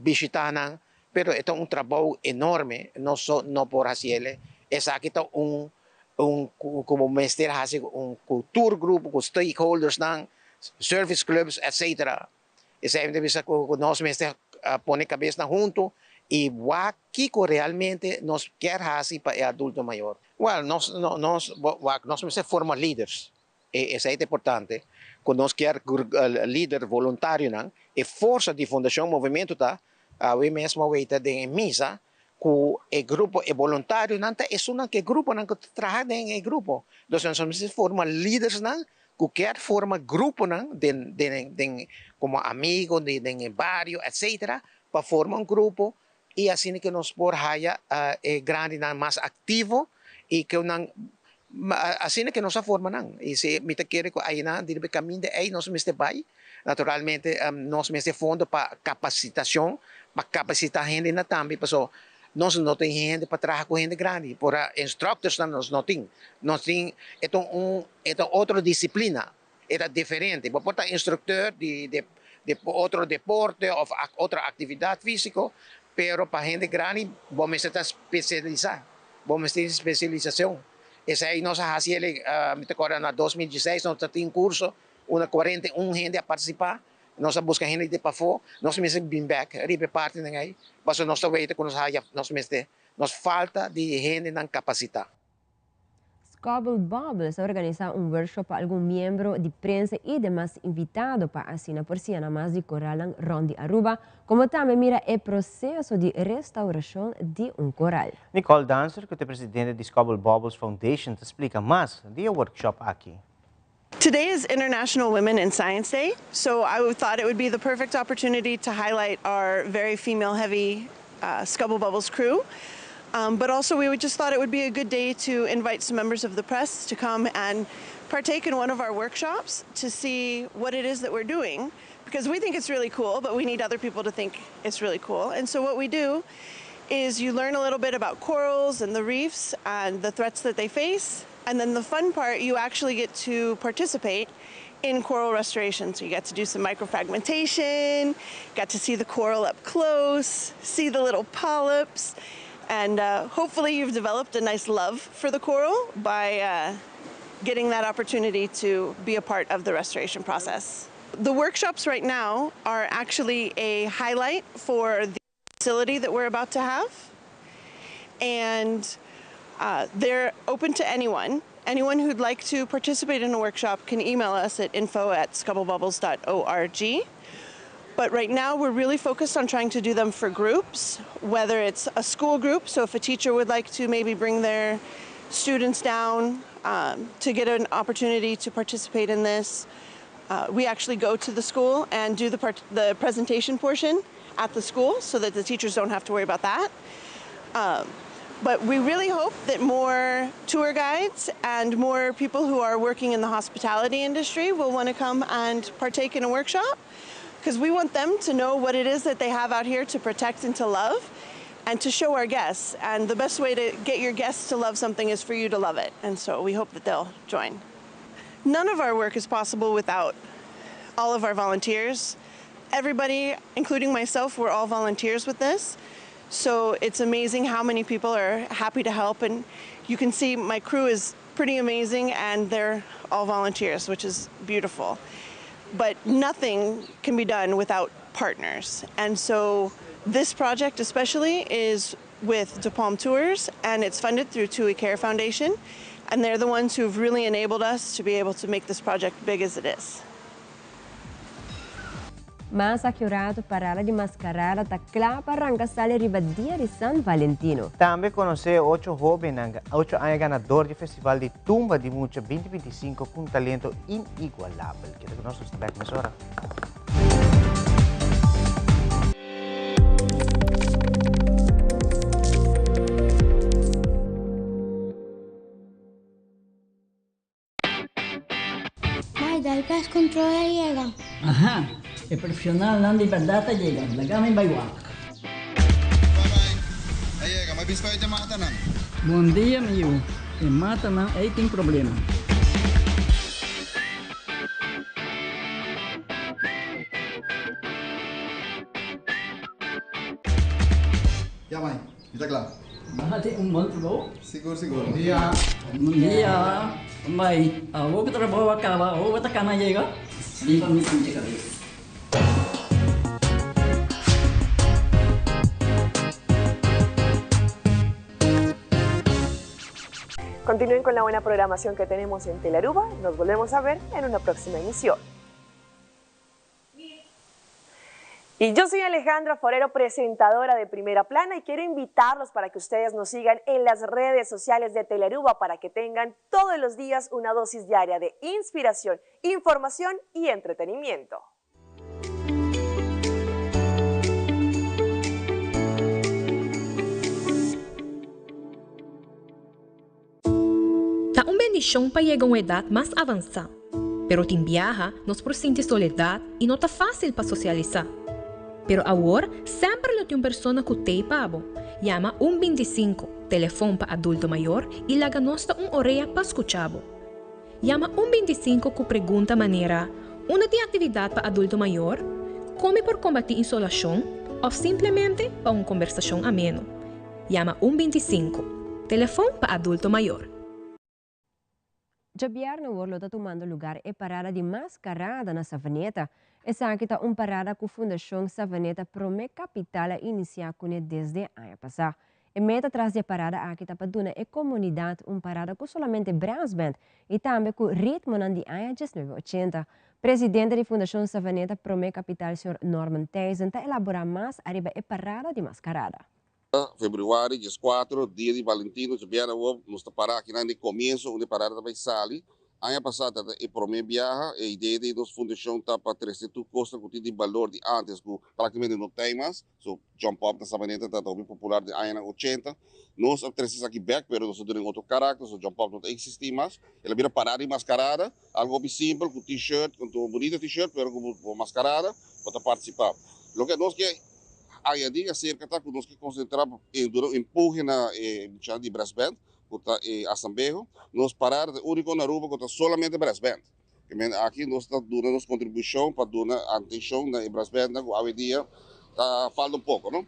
bishitá nan, pero e ta un trabou enorme, nos so no por hasiel. Esaki ta un. Un ku bo mester hasi un ku tur grupo ku stakeholdersnan, service clubs etc. Esei mi ta bisa ku nos mester pone kabesnan huntu i wak kiko realmente nos kier hasi pa e adulto mayor. Well nos nos wak nos mester forma leaders esei ta importante ku nos kier lider voluntarionan e forsa di Fundashon Movimiento ta awe mes bo a weta den e misa ku e grupo e boluntarionan ta esunnan ku e gruponan ku ta traha den e grupo. Entonces nos mester forma lidersnan ku kier forma gruponan den den den komo amigo den den e bario etcetera pa forma un grupo i asina ku nos por haya e grandinan mas aktivo i ku nan asina ku nos a forma nan i si mi ta kere ku ainan di riba e kaminda ei nos mester bai. Naturalmente nos mester fondo pa kapasitashon, pa kapasitá hendenan tambe, pasobra nos no tin hende pa traha ku hende grandi, por a instructorsnan nos no tin. Nos tin, e ta un, e ta otro disiplina, e ta diferente. Bo por ta instructor di di otro deporte òf otro aktividat físiko, pero pa hende grandi bo mester ta spesialisá, bo mester tin spesialisashon. Esei nos a hasi el, mi ta kòrda na 2016 nos ta tin kurso Una 41 hende a partisipá. Nos a buska hende di pafó. Nos mester bin bèk riba e partinan ei, pasobra nos ta weta ku nos haya, nos mester, nos falta di hendenan kapasitá. Scobble Bubbles a organisá un workshop pa algun miembro di prensa i demas invitado pa asina por siña nan mas di koralnan rònt di Aruba, komo tambe mira e proseso di restaurashon di un koral. Nicole Danser, ku ta e presidente di Scobble Bubbles Foundation, ta splika mas di e workshop aki. Today is International Women in Science Day, so I thought it would be the perfect opportunity to highlight our very female-heavy Scubble Bubbles crew. But also we just thought it would be a good day to invite some members of the press to come and partake in one of our workshops to see what it is that we're doing, because we think it's really cool, but we need other people to think it's really cool. And so what we do is you learn a little bit about corals and the reefs and the threats that they face. And then the fun part, you actually get to participate in coral restoration. So you get to do some microfragmentation, got to see the coral up close, see the little polyps, and hopefully you've developed a nice love for the coral by getting that opportunity to be a part of the restoration process. The workshops right now are actually a highlight for the facility that we're about to have. And they're open to anyone. Anyone who'd like to participate in a workshop can email us at info at scubblebubbles.org. But right now we're really focused on trying to do them for groups, whether it's a school group, so if a teacher would like to maybe bring their students down to get an opportunity to participate in this. We actually go to the school and do the presentation portion at the school so that the teachers don't have to worry about that. But we really hope that more tour guides and more people who are working in the hospitality industry will want to come and partake in a workshop, because we want them to know what it is that they have out here to protect and to love and to show our guests. And the best way to get your guests to love something is for you to love it. And so we hope that they'll join. None of our work is possible without all of our volunteers. Everybody, including myself, we're all volunteers with this. So it's amazing how many people are happy to help. And you can see my crew is pretty amazing, and they're all volunteers, which is beautiful. But nothing can be done without partners. And so this project especially is with De Palm Tours, and it's funded through TUI Care Foundation. And they're the ones who've really enabled us to be able to make this project big as it is. Mas akurato, parada di maskarada ta kla pa ranka sali riba dia di San Valentino. Tambe konosé ocho hóbennan, ocho aña ganador di Festival di Tumba di Mucha 2025 ku un talento inigualabel. Keda ku nos, nos ta bèk mesora. Mai, dal pest control a yega. Aha, e profesionalnan di berdad a yega, laga mi bai wak. A yega, mi a bisa pa e matanan. Bon dia mi yu, e matanan ei tin problema. Ya mai, mi ta kla. Nan tin un bon trabou. Sigur sigur. Bon dia. Bon dia. Bai, awor ku trabou a kaba, awor bo ta kana yega? Slipa mi sinti kabes. Continúen con la buena programación que tenemos en Telearuba. Nos volvemos a ver en una próxima emisión. Y yo soy Alejandra Forero, presentadora de Primera Plana, y quiero invitarlos para que ustedes nos sigan en las redes sociales de Telearuba para que tengan todos los días una dosis diaria de inspiración, información y entretenimiento. Ta un bendishon pa yega un edat mas avansá, pero tin biaha nos por sinti soledat i no ta fásil pa sosialisá. Pero awor semper lo tin un persona ku t'ei pa bo. Yama un bintisinko, telefòn pa adulto mayor, i laga nos ta un orea pa skucha bo. Yama un bintisinko ku pregunta manera, Unda tin aktividat pa adulto mayor? Kon mi por kombatí insolashon? Òf simplemente pa un kombersashon ameno. Yama un bintisinko, telefòn pa adulto mayor. Djabièrnè awor lo ta tumando lugar e parada di maskarada na Savaneta. Esaki ta un parada ku Fundashon Savaneta Promé Kapital a inisiá kuné desde aña pasá. E meta tras di e parada aki ta pa duna e komunidat un parada ku solamente brassband i tambe ku ritmonan di aña diesnuebe ochenta. Presidente di Fundashon Savaneta Promé Kapital señor Norman Thijssen ta elaborá mas ariba e parada di maskarada. Februari dieskuatro, dia di Valentino, djabièrnè awor nos ta para akinan den komienso unda e parada ta bai sali. Aña pasá ta e promé biaha. E idea di nos fundashon ta pa trese tur kosnan ku tin di balor di ántes ku práktikamente no ta ei mas. So, Jump Up na Sabaneta ta hopi popular den añanan ochenta. Nos a trese esaki bèk, pero nos a duna un otro karakter, so Jump Up no ta eksistí mas. El a bira parada di maskarada, algu hopi simpel ku T-shirt, ku un bunita T-shirt, pero ku bo maskarada, bo ta partisipá. Loke nos ke añadí aserka ta ku nos ke konsentrá en duna un empuje na e muchanan di brass band, ku ta e Asambeho. Nos parada ta e úniko na Aruba ku ta solamente brass band. Ke men aki nos ta duna nos kontribushon pa duna atenshon na e brass bandnan ku awendia ta falta un poko, no.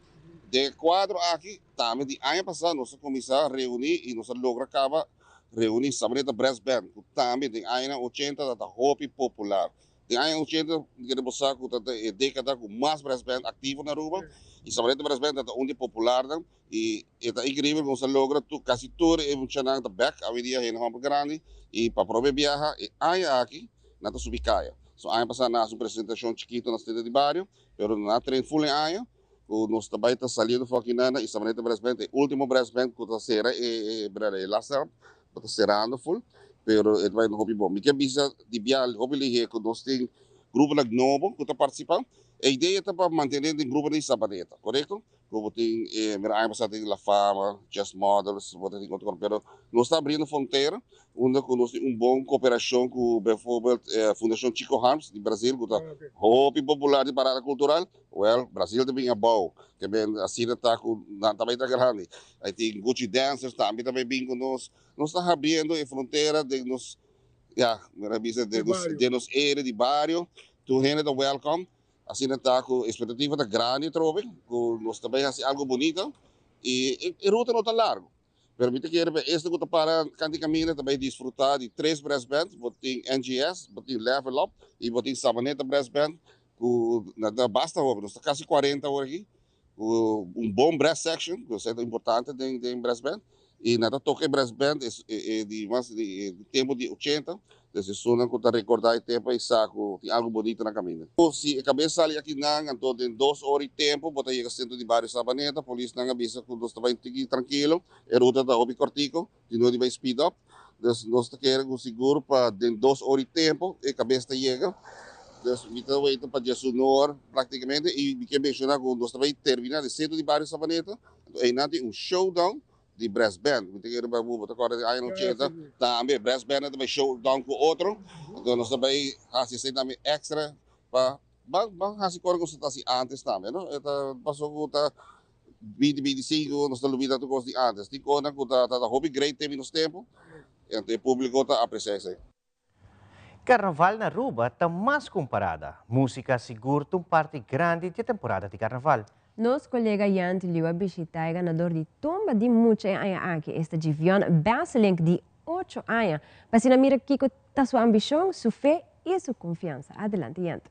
Den e kuadro aki tambe di aña pasá nos a kuminsá reuní i nos a logra kaba reuní Sabaneta Brass Band ku tambe den añanan ochenta ta ta hopi popular. Den aña ochenta mi kere bo sa ku ta ta e dékada ku mas brass band aktivo na Aruba i Sabaneta Brass Band ta ta un di e popularnan. I e ta inkribel ku nos a logra tur, kasi tur e muchanan ta bèk awendia hende hòmber grandi i pa prome biaha e aña aki nan ta subi kaya. So aña pasá nan a hasi un presentashon chikitu na Stede di Bario, pero nan a train ful e aña ku nos ta bai ta saliendo for aki nan i Sabaneta Brass Band ta e ultimo brass band ku ta sera e e last round ku ta serando ful, pero e ta bai hopi bon. Mi ke bisa di bia hopi lihé ku nos tin gruponan nobo ku ta partisipá. E idea ta pa mantené den gruponan di Sabaneta, korekto? Ku bo tin e mira aña pasá tin La Fama, Just Models, bo ta tin otro pero nos ta abriendo frontera unda ku nos tin un bon koperashon ku bijvoorbeeld Fundashon Chico Harms di Brasil ku ta hopi popular di parada kultural, wèl Brasil ta bin abou ke men asina ta ku nan ta bai ta grandi. Ai tin Gucci Dancers tambe ta bai bin ku nos. Nos ta habriendo e frontera den nos ya mira bisa den nos den nos area di bario tur hende ta wèlkòm. Asina ta ku expectativa ta grandi atrobe ku nos ta bai hasi algo bunita i e ruta no ta largo pero mi ta kere pa esnan ku ta para kanti kaminda ta bai disfruta di tres brass band, bo tin NGS, bo tin Level Up i bo tin Sabaneta Brass Band ku na ta basta hopi, nos ta kasi cuarenta awor aki ku un bon brass section ku esei ta importante den den brass band i nan ta toka e brass band e di mas di tempu di ochenta dus esunnan ku ta rekorda e tempu ei sa ku tin algu bonito na kaminda. Si e kabes sali aki nan anto den dos ora i tempu bo ta yega sentro di bario Sabaneta polisnan a bisa ku nos ta bai tiki trankilo e ruta ta hopi kortiko di no di bai speed up dus nos ta kere ku sigur pa den dos ora i tempu e kabes ta yega dus mi ta weta pa diesunor praktikamente i mi ke menshoná ku nos ta bai terminá den sentro di bario Sabaneta anto einan tin un showdown di brass band mi ta kere pa bo ta kòrda den añanan ochenta tambe brass band nan ta bai showdown ku otro anto nos ta bai hasi esei tambe extra pa ban hasi kòrda ku nos ta hasi antes tambe no e ta paso ku ta Binti binti sinku nos ta lubida tur kos di antes. Tin kosnan ku ta ta hopi great den nos tempu, anto e públiko ta apresiá esei. Karnaval na Aruba ta mas ku un parada. Músika sigur ta un parti grandi di e temporada di karnaval. Nos colega Yant Liu a bishita e ganador di Tumba di Mucha e aña aki, esta Givion Besselink di ocho aña, pa asina mira kico ta su ambicion, su fe y su confiansa. Adelante Yant.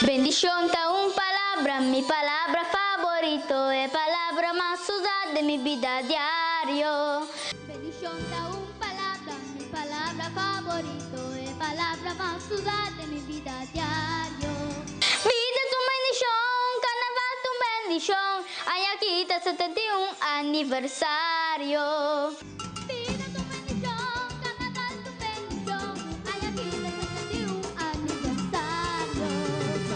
Bendicion ta un palabra, mi palabra favorito, e palabra mas usa den mi bida diario. Bendicion ta un palabra, mi palabra favorito, e palabra mas usa den mi bida diario. Bida ta un bendicion, carnaval ta un bendicion, aña aki ta 71 aniversario. Bida ta un bendicion, carnaval ta un bendicion, aña aki ta 71 aniversario.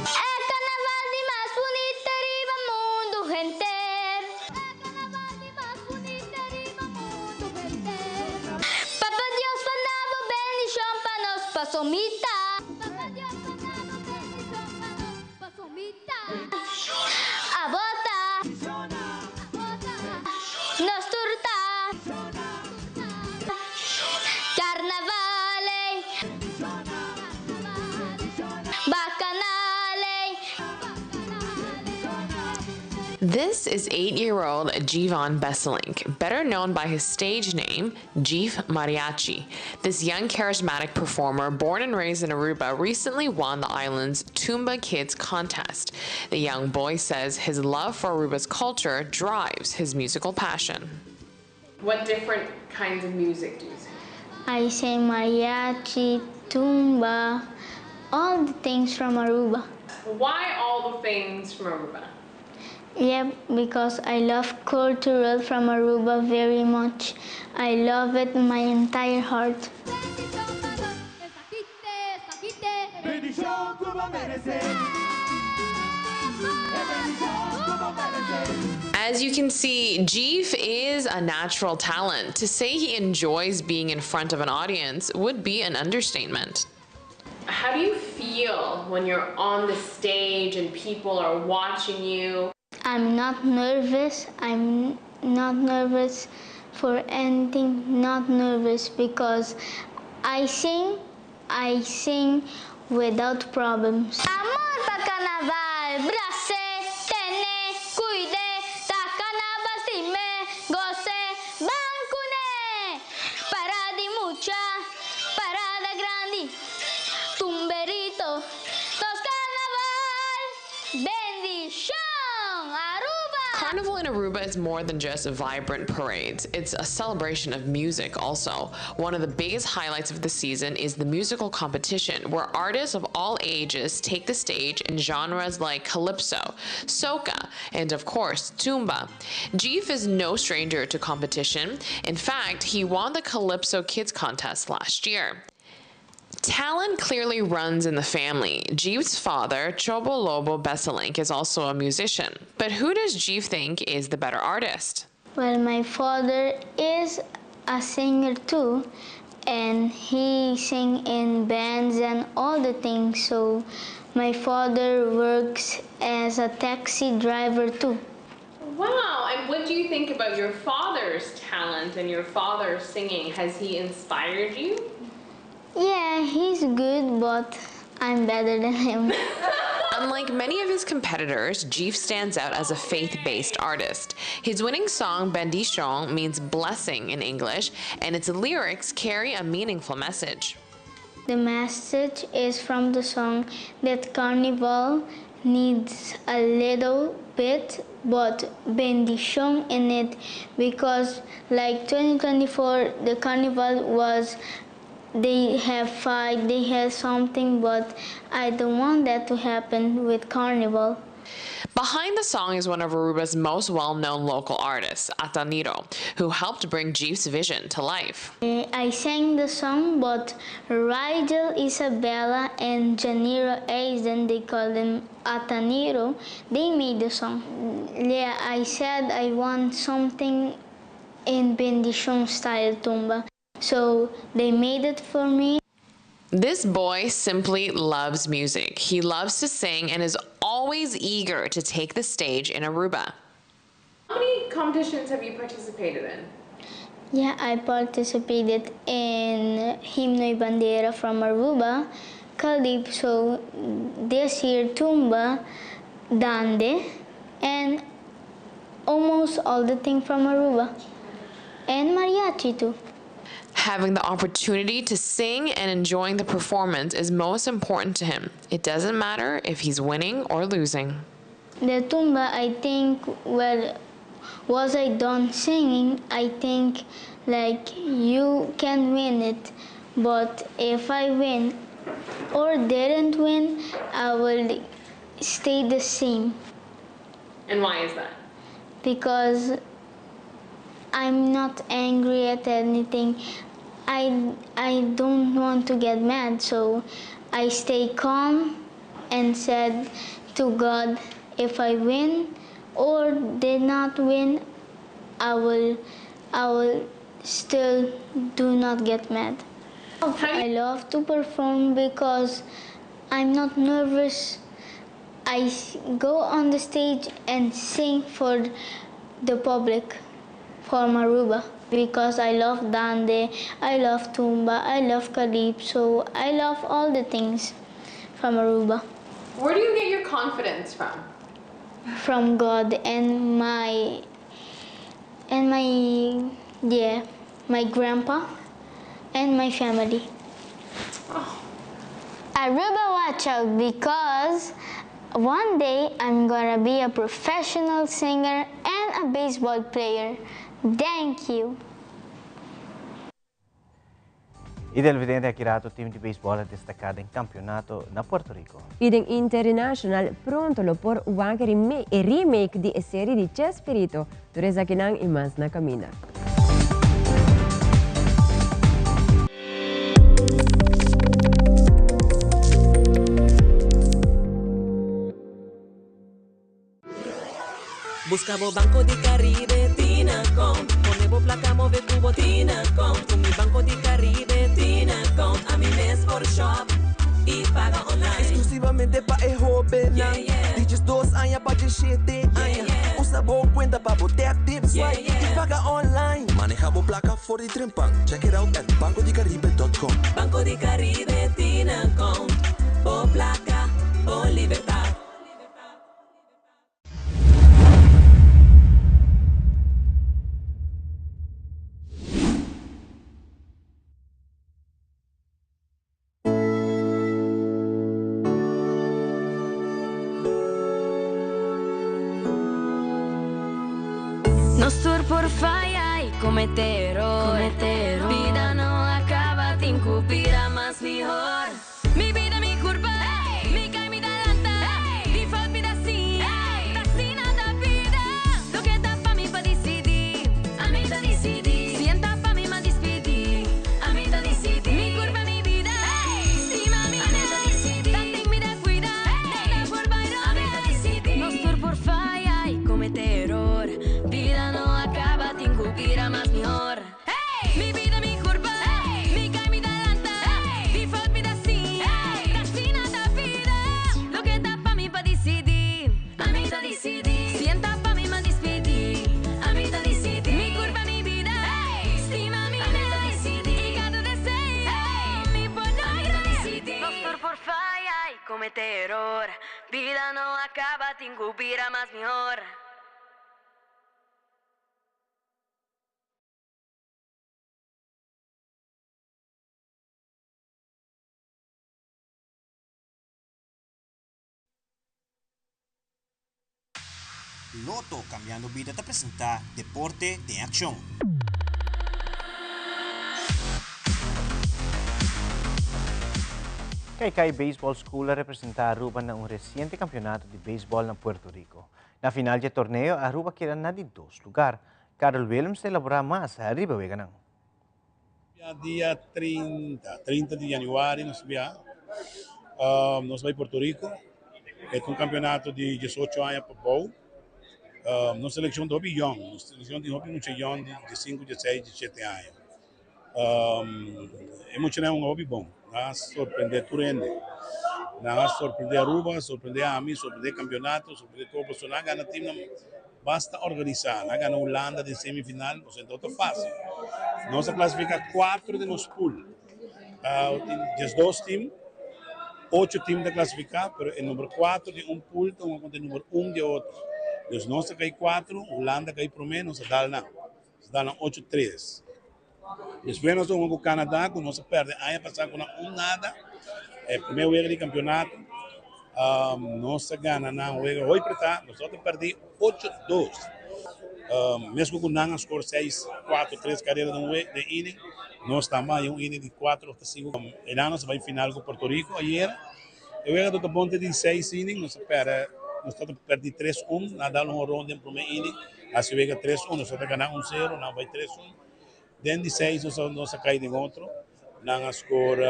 E carnaval di mas bunita riba mundo henter. E carnaval di mas bunita riba mundo henter. Papa Dios manda bo bendicion pa nos paso mi ta. Papa Dios manda bo bendicion pa nos paso mi ta. Abo ta. Nos tur ta. Carnaval ey. Bacanal ey. This is 8-year-old Jivon Besselink, better known by his stage name, Jeef Mariachi. This young charismatic performer, born and raised in Aruba, recently won the island's Tumba Kids contest. The young boy says his love for Aruba's culture drives his musical passion. What different kinds of music do you sing? I sing mariachi, tumba, all the things from Aruba. Why all the things from Aruba? Yeah, because I love cultural from Aruba very much. I love it my entire heart. As you can see, Jeef is a natural talent. To say he enjoys being in front of an audience would be an understatement. How do you feel when you're on the stage and people are watching you? I'm not nervous. I'm not nervous for anything. Not nervous because I sing, I sing without problems. Amor pa carnaval, bras'e, tene, cuid'e, ta carnaval stim'e, gos'e, ban cune! Parada di mucha, parada grandi, tumberito, nos carnaval, bendicion, Aruba! Carnival in Aruba is more than just vibrant parades. It's a celebration of music also. One of the biggest highlights of the season is the musical competition, where artists of all ages take the stage in genres like calypso, soca, and of course, tumba. Jeef is no stranger to competition. In fact, he won the Calypso Kids contest last year. Talent clearly runs in the family. Jeef's father, Chobo Lobo Besselink, is also a musician. But who does Jeef think is the better artist? Well, my father is a singer too, and he sing in bands and all the things. So my father works as a taxi driver too. Wow, and what do you think about your father's talent and your father's singing? Has he inspired you? Yeah, he's good, but I'm better than him. Unlike many of his competitors, Jeef stands out as a faith-based artist. His winning song, Bendicion, means blessing in English, and its lyrics carry a meaningful message. The message is from the song that Carnival needs a little bit, but bendicion in it, because like 2024, the Carnival was, they have fight, they have something, but I don't want that to happen with Carnival. Behind the song is one of Aruba's most well-known local artists, Ataniro, who helped bring Jeef's vision to life. I sang the song, but Rigel Isabella and Janiro Eisen, they call them Ataniro, they made the song. Yeah, I said I want something in Bendicion style tumba. So they made it for me. This boy simply loves music. He loves to sing and is always eager to take the stage in Aruba. How many competitions have you participated in? Yeah, I participated in Himno y Bandera from Aruba, Calypso, this year Tumba, Dande, And almost all the thing from Aruba. And mariachi too. Having the opportunity to sing and enjoying the performance is most important to him. It doesn't matter if he's winning or losing. The tumba, I think, well, was I done singing, I think like you can win it. But if I win or didn't win, I will stay the same. And why is that? Because I'm not angry at anything. I, I don't want to get mad, so I stay calm and said to God, if I win or did not win, I will, I will still do not get mad. I love to perform because I'm not nervous. I go on the stage and sing for the public, for Maruba, because I love Dande, I love Tumba, I love Calypso, I love all the things from Aruba. Where do you get your confidence from? From God and my and my yeah, my grandpa and my family. Oh. Aruba watch out because one day I'm gonna be a professional singer and a baseball player. Thank you. E televidente aki rato team di beisbòl a destaká den kampionato na Puerto Rico. I den International pronto lo por wak e remake di e serie di Chespirito. Tur esakinan i mas na kaminda. Busca bo Banco di Caribe Tinacom Pone bo placa move cu bo Tinacom Cu mi Banco di Caribe Tinacom Ami mes por shop y paga online. Exclusivamente pa e hobennan di diesdos aña pa diesshete aña. Usa bo cuenta pa bo tap, tip, swipe y paga online. Maneha bo placa for di trempan. Check it out at bancodicaribe.com. Banco di Caribe Tinacom Bo placa, bo libertad. Nos tur por faya y comete error. Bida no a caba, tin cu bira mas mihor. Mi bida mi curpa, mi cay mi ta lanta, di fout mi ta siña, ta asina ta bida. Loke ta pa mi pa dicidi, ami ta dicidi. Si en ta pa mi ma dispidi, ami ta dicidi. Mi curpa mi bida, stima mi ami ta dicidi. Tanten mi ta cuida, nada por bay robes, ami ta dicidi. Nos tur por faya y comete error, bida no a caba, tin cu bira mas mihor. Mi bida mi curpa, mi cay mi ta lanta, di fout mi ta siña, ta asina ta bida, loke ta pa mi pa dicidi, ami ta dicidi, si en ta pa mi ma dispidi, ami ta dicidi, mi curpa mi bida, stima mi ami ta dicidi, y cada deseo mi por logra, ami ta dicidi. Nos tur por faya y comete error, bida no a caba tin cu bira mas mihor. Lotto Cambiando Bida ta presenta Deporte den Accion. Kaikai Baseball School a representa Aruba na un reciente campeonato di baseball na Puerto Rico. Na final dje torneo Aruba keda na di dos lugar. Karel Willems ta elaborá mas riba weganan. Bia dia 30, 30 di januari nos bia, nos bai Puerto Rico. E ta un campeonato di 18 aña pa bou. Nos seleccion ta hopi yong, nos seleccion tin hopi mucha yong di 15, 16, 17 aña. E muchanan hunga hopi bon, nan a sorprende tur hende. Nan a sorprende Aruba, sorprende ami, sorprende campeonato, sorprende tur pasobra nan a gana teamnan basta organisa. Nan a gana Hulanda den semifinal, pasobra no ta facil. Nos a clasifica cuatro den nos pool. Tin diesdos team, ocho team ta clasifica, pero e number cuatro di un pool ta hunga contra e number un di e otro. Dus nos a kai 4, Hulanda a kai promé, nos a dal nan. Nos a dal nan 8 tres. Despues nos a hunga ku Canada ku nos a pèrdè aña pasá ku nan un nada. E promé wega di kampionato nos a gana nan wega hoy pretá, nos a pèrdè 8 dos. Meskos ku nan a skor 6, 4, 3 karera den un den inning, nos tambe a haña un inning di 4 òf 5. Einan nos a bai final ku Puerto Rico ayera. E wega tabata bon te di 6 inning, nos a pèrdè, nos tabata pèrdè 3 un, nan a dal un horon den promé inning, hasi wega 3 un, nos tabata gana un sero, nan a bai 3 un. Den di 6 nos a nos a kai den otro, nan a skor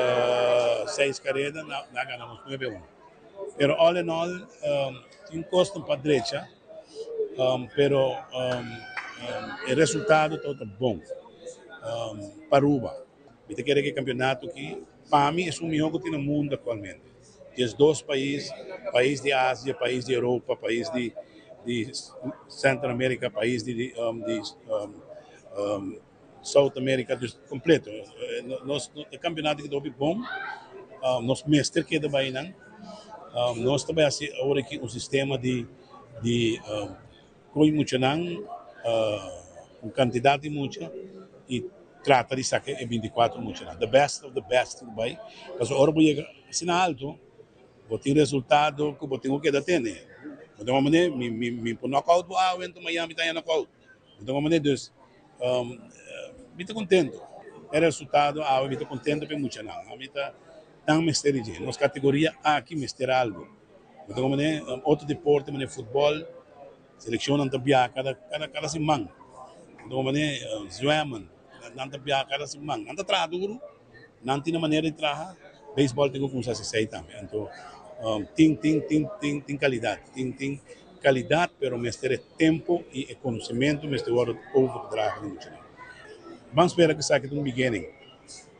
6 kareda, nan a gana nos 9 un. Pero all in all tin kosnan pa drecha, pero e resultado tabata bon pa Aruba. Mi ta kere ku e kampionato aki pa mi esun mihó ku tin na mundu aktualmente. 12 pais, pais di Asia, pais di Europa, pais di di Centro America, pais di di South America, dus completo. Nos e campeonato aki ta hopi bon, nos mester keda bai nan. Nos ta bai hasi awor aki un sistema di di koy muchanan, un cantidad di mucha y trata di saca e 24 muchanan. The best of the best tin ku bai, pasobra ora bo yega asina alto Bo tin resultado ku bo tin ku keda tene. Bo ta manera mi mi mi por knockout bo awe enton mañana mi ta haña knockout. Bo ta manera dus mi ta kontento. E resultado awe mi ta kontento pa e muchanan. Ami ta nan mester di dje. Nos kategoria aki mester algu. Bo ta manera otro deporte manera futbòl selekshonnan ta biaha kada kada kada siman. Bo ta manera zwemmen nan ta biaha kada siman. Nan ta traha duru. Nan tin e manera di traha, beisbòl tin ku kuminsá hasi esei tambe. Anto tin tin tin tin tin kalidat, tin tin kalidat pero mester e tempu i e konosementu mester wòrdu overdragen na muchanan. Ban spera ku esaki ta un beginning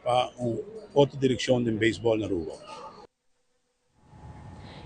pa un otro direkshon den beisbòl na Aruba.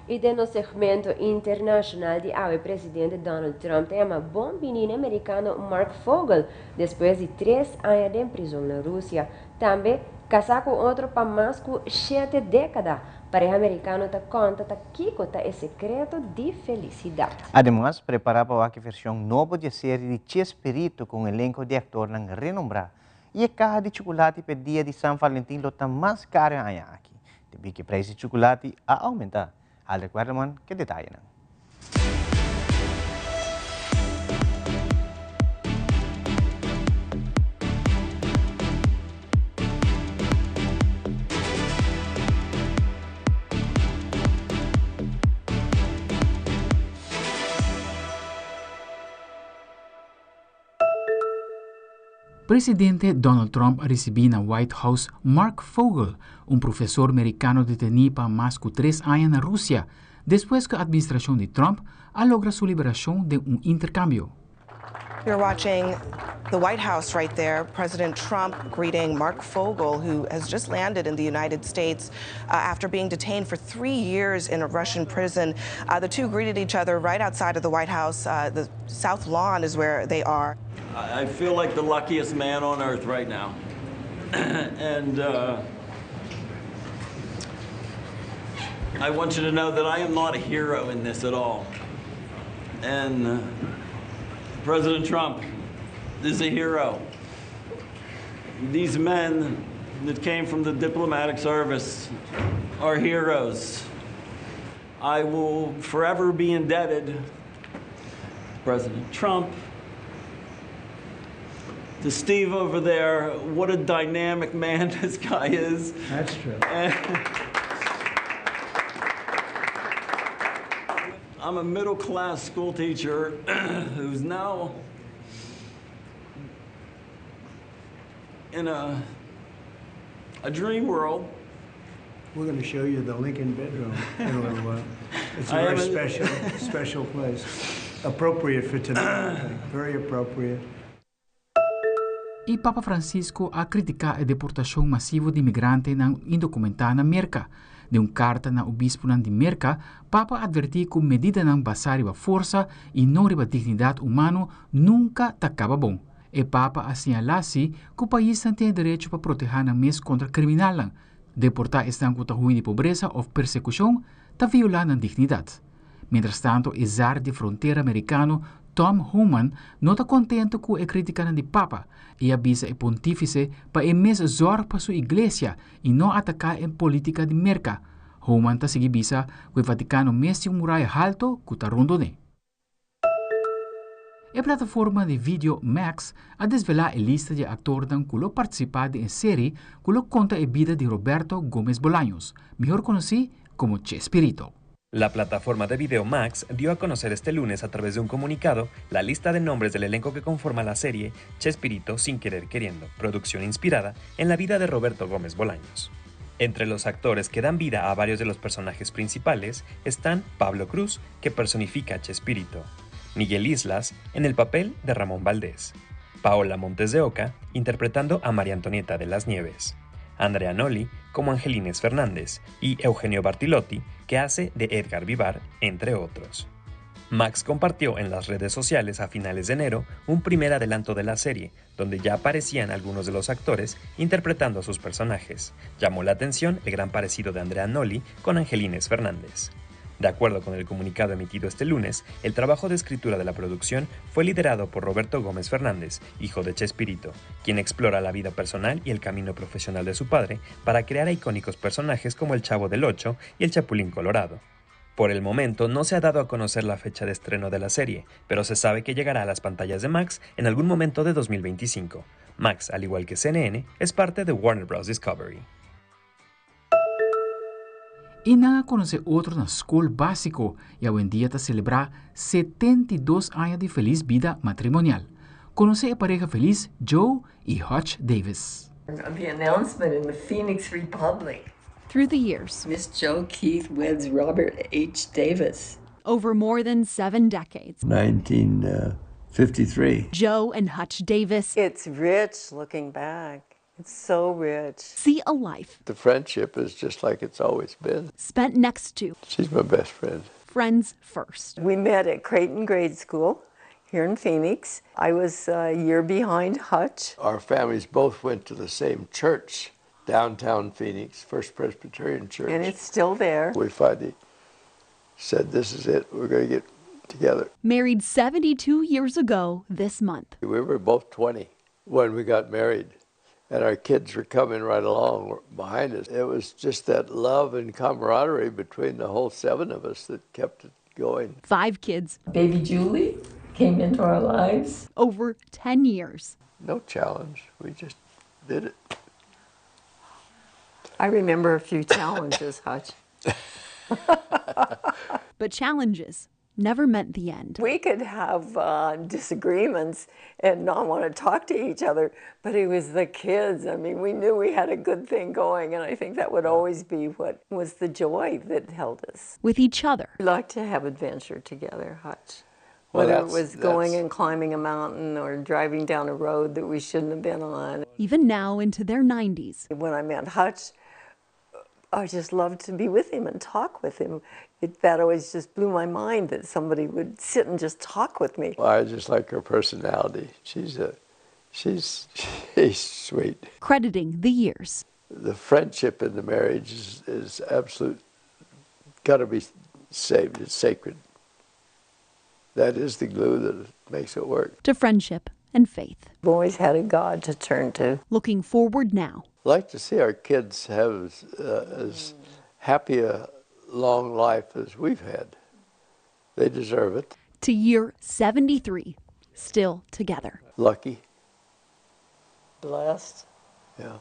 I den nos segmento internashonal di awe presidente Donald Trump ta yama bon bini na merikano Mark Fogel despues di tres aña den prizon na Rusia. Tambe, kasá ku otro pa mas ku shete dékada, pareha merikano ta konta ta kiko ta e sekreto di felisidat. Ademas, prepará pa wak e vershon nobo di e serie di Chespirito ku un elenko di aktornan renombrá. I e kaha di chukulati p'e dia di San Valentin lo ta mas karo e aña aki. Debí ku e preis di chukulati a oumentá. Aldrich Werleman ke detayenan. Presidente Donald Trump a risibí na White House Mark Fogel, un profesor merikano detení pa mas ku tres aña na Rusia, despues ku atministrashon di Trump a logra su liberashon den un interkambio. You're watching the White House right there, President Trump greeting Mark Fogel, who has just landed in the United States uh, after being detained for three years in a Russian prison. Uh, the two greeted each other right outside of the White House. Uh, the South Lawn is where they are. I feel like the luckiest man on earth right now. and uh, I want you to know that I am not a hero in this at all. And uh, President Trump is a hero. These men that came from the diplomatic service are heroes. I will forever be indebted to President Trump, to Steve over there. What a dynamic man this guy is. That's true. I'm a middle class school teacher who's now in a, a dream world. We're going to show you the Lincoln bedroom in a little while. It's a very special, special place. Appropriate for tonight, Very appropriate. I Papa Francisco a kritiká e deportashon masivo di migrantenan indokumentá na Merka. Den un karta na obispunan di Merka, Papa a atvertí ku medidanan basá riba forsa i no riba dignidat humano nunka ta kaba bon. E Papa a señalá si ku paisnan tin e derecho pa protehá nan mes kontra kriminalnan. Deportá esnan ku ta hui di pobresa òf persekushon ta violá nan dignidat. Mientrastanto e zar di frontera Mericano Tom Homan no ta contento cu e criticanan di Papa y a bisa e pontifice pa e mes zorg pa su iglesia y no ataca e politica di Merca. Homan ta sigui bisa cu e Vaticano mes tin un muraya halto cu ta rondone. E plataforma di video Max a desvelá e lista di e aktornan ku lo partisipá den e seri ku lo konta e bida di Roberto Gómez Bolaños, mihor konosí komo Chespirito. La plataforma de video Max dio a conocer este lunes a través de un comunicado la lista de nombres del elenco que conforma la serie Chespirito sin querer queriendo, producción inspirada en la vida de Roberto Gómez Bolaños. Entre los actores que dan vida a varios de los personajes principales están Pablo Cruz, que personifica a Chespirito, Miguel Islas en el papel de Ramón Valdés, Paola Montes de Oca interpretando a María Antonieta de las Nieves, Andrea Noli como Angelines Fernández y Eugenio Bartilotti, que hace de Edgar Vivar, entre otros. Max compartió en las redes sociales a finales de enero un primer adelanto de la serie, donde ya aparecían algunos de los actores interpretando a sus personajes. Llamó la atención el gran parecido de Andrea Noli con Angelines Fernández. De acuerdo con el comunicado emitido este lunes, el trabajo de escritura de la producción fue liderado por Roberto Gómez Fernández, hijo de Chespirito, quien explora la vida personal y el camino profesional de su padre para crear icónicos personajes como el Chavo del Ocho y el Chapulín Colorado. Por el momento no se ha dado a conocer la fecha de estreno de la serie, pero se sabe que llegará a las pantallas de Max en algún momento de 2025. Max, al igual que CNN, es parte de Warner Bros. Discovery. I nan a konosé otro na skol básiko i awendia ta selebrá 72 aña di felis bida matrimonial. Konosé e pareha felis Joe i Hutch Davis. The announcement in the Phoenix Republic. Through the years. Miss Joe Keith weds Robert H. Davis. Over more than seven decades. 1953. Joe and Hutch Davis. It's rich looking back. It's so rich. See a life. The friendship is just like it's always been. Spent next to. She's my best friend. Friends first. We met at Creighton Grade School here in Phoenix. I was a year behind Hutch. Our families both went to the same church, downtown Phoenix, First Presbyterian Church. And it's still there. We finally said, This is it, we're going to get together. Married 72 years ago this month. We were both 20 when we got married, and our kids were coming right along behind us. It was just that love and camaraderie between the whole seven of us that kept it going. Five kids. Baby Julie came into our lives. Over 10 years. No challenge. We just did it. I remember a few challenges, Hutch. but challenges never meant the end. We could have disagreements and not want to talk to each other, but it was the kids. I mean, we knew we had a good thing going, and I think that would always be what was the joy that held us. With each other. We like to have adventure together, Hutch. Well, Whether it was going and climbing a mountain or driving down a road that we shouldn't have been on. Even now into their 90s. When I met Hutch, I just loved to be with him and talk with him. It, that always just blew my mind that somebody would sit and just talk with me. Well, I just like her personality. She's a, she's, she's sweet. Crediting the years. The friendship in the marriage is, is absolute, got to be saved. It's sacred. That is the glue that makes it work. To friendship and faith. We've always had a God to turn to. Looking forward now. Like to see our kids have as happy a long life as we've had. They deserve it. To year 73, still together. Lucky. Blessed. Yeah.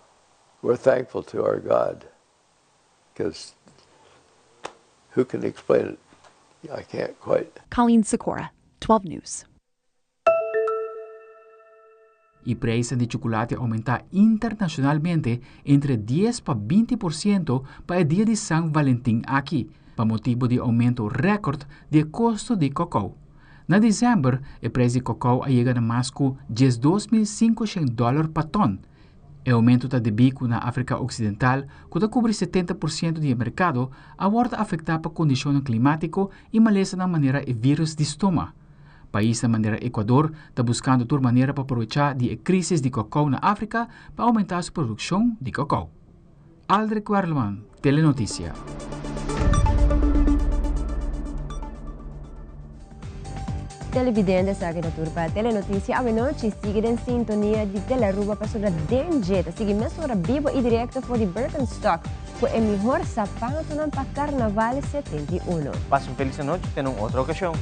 We're thankful to our God because who can explain it? I can't quite. Colleen Sikora, 12 News. E prijs di chocolate a aumenta internacionalmente entre 10 pa 20% pa e dia di San Valentin aki, pa motibo di aumento record di costo di cacao. Na december, e prijs di cacao a yega na mas cu 12.500 dollar pa ton. E aumento ta debi cu na Africa Occidental, cu ta cubri 70% di e mercado, a wordo afecta pa condicionnan climatico y malesanan manera e virus di stoma. Paisnan manera Ecuador ta buscando tur manera pa aprovecha di e crisis di cacao na Africa pa aumenta su produccion di cacao. Aldrich Werleman, Telenoticia. televidente, esaki ta tur pa Telenoticia awenochi. Sigui den sintonia di Telearuba pasobra den dje ta sigui mesora bibo y directo for di Birkenstock cu e mihor zapatonan pa Carnaval 71. Pasa un feliz anochi te na un otro ocasion.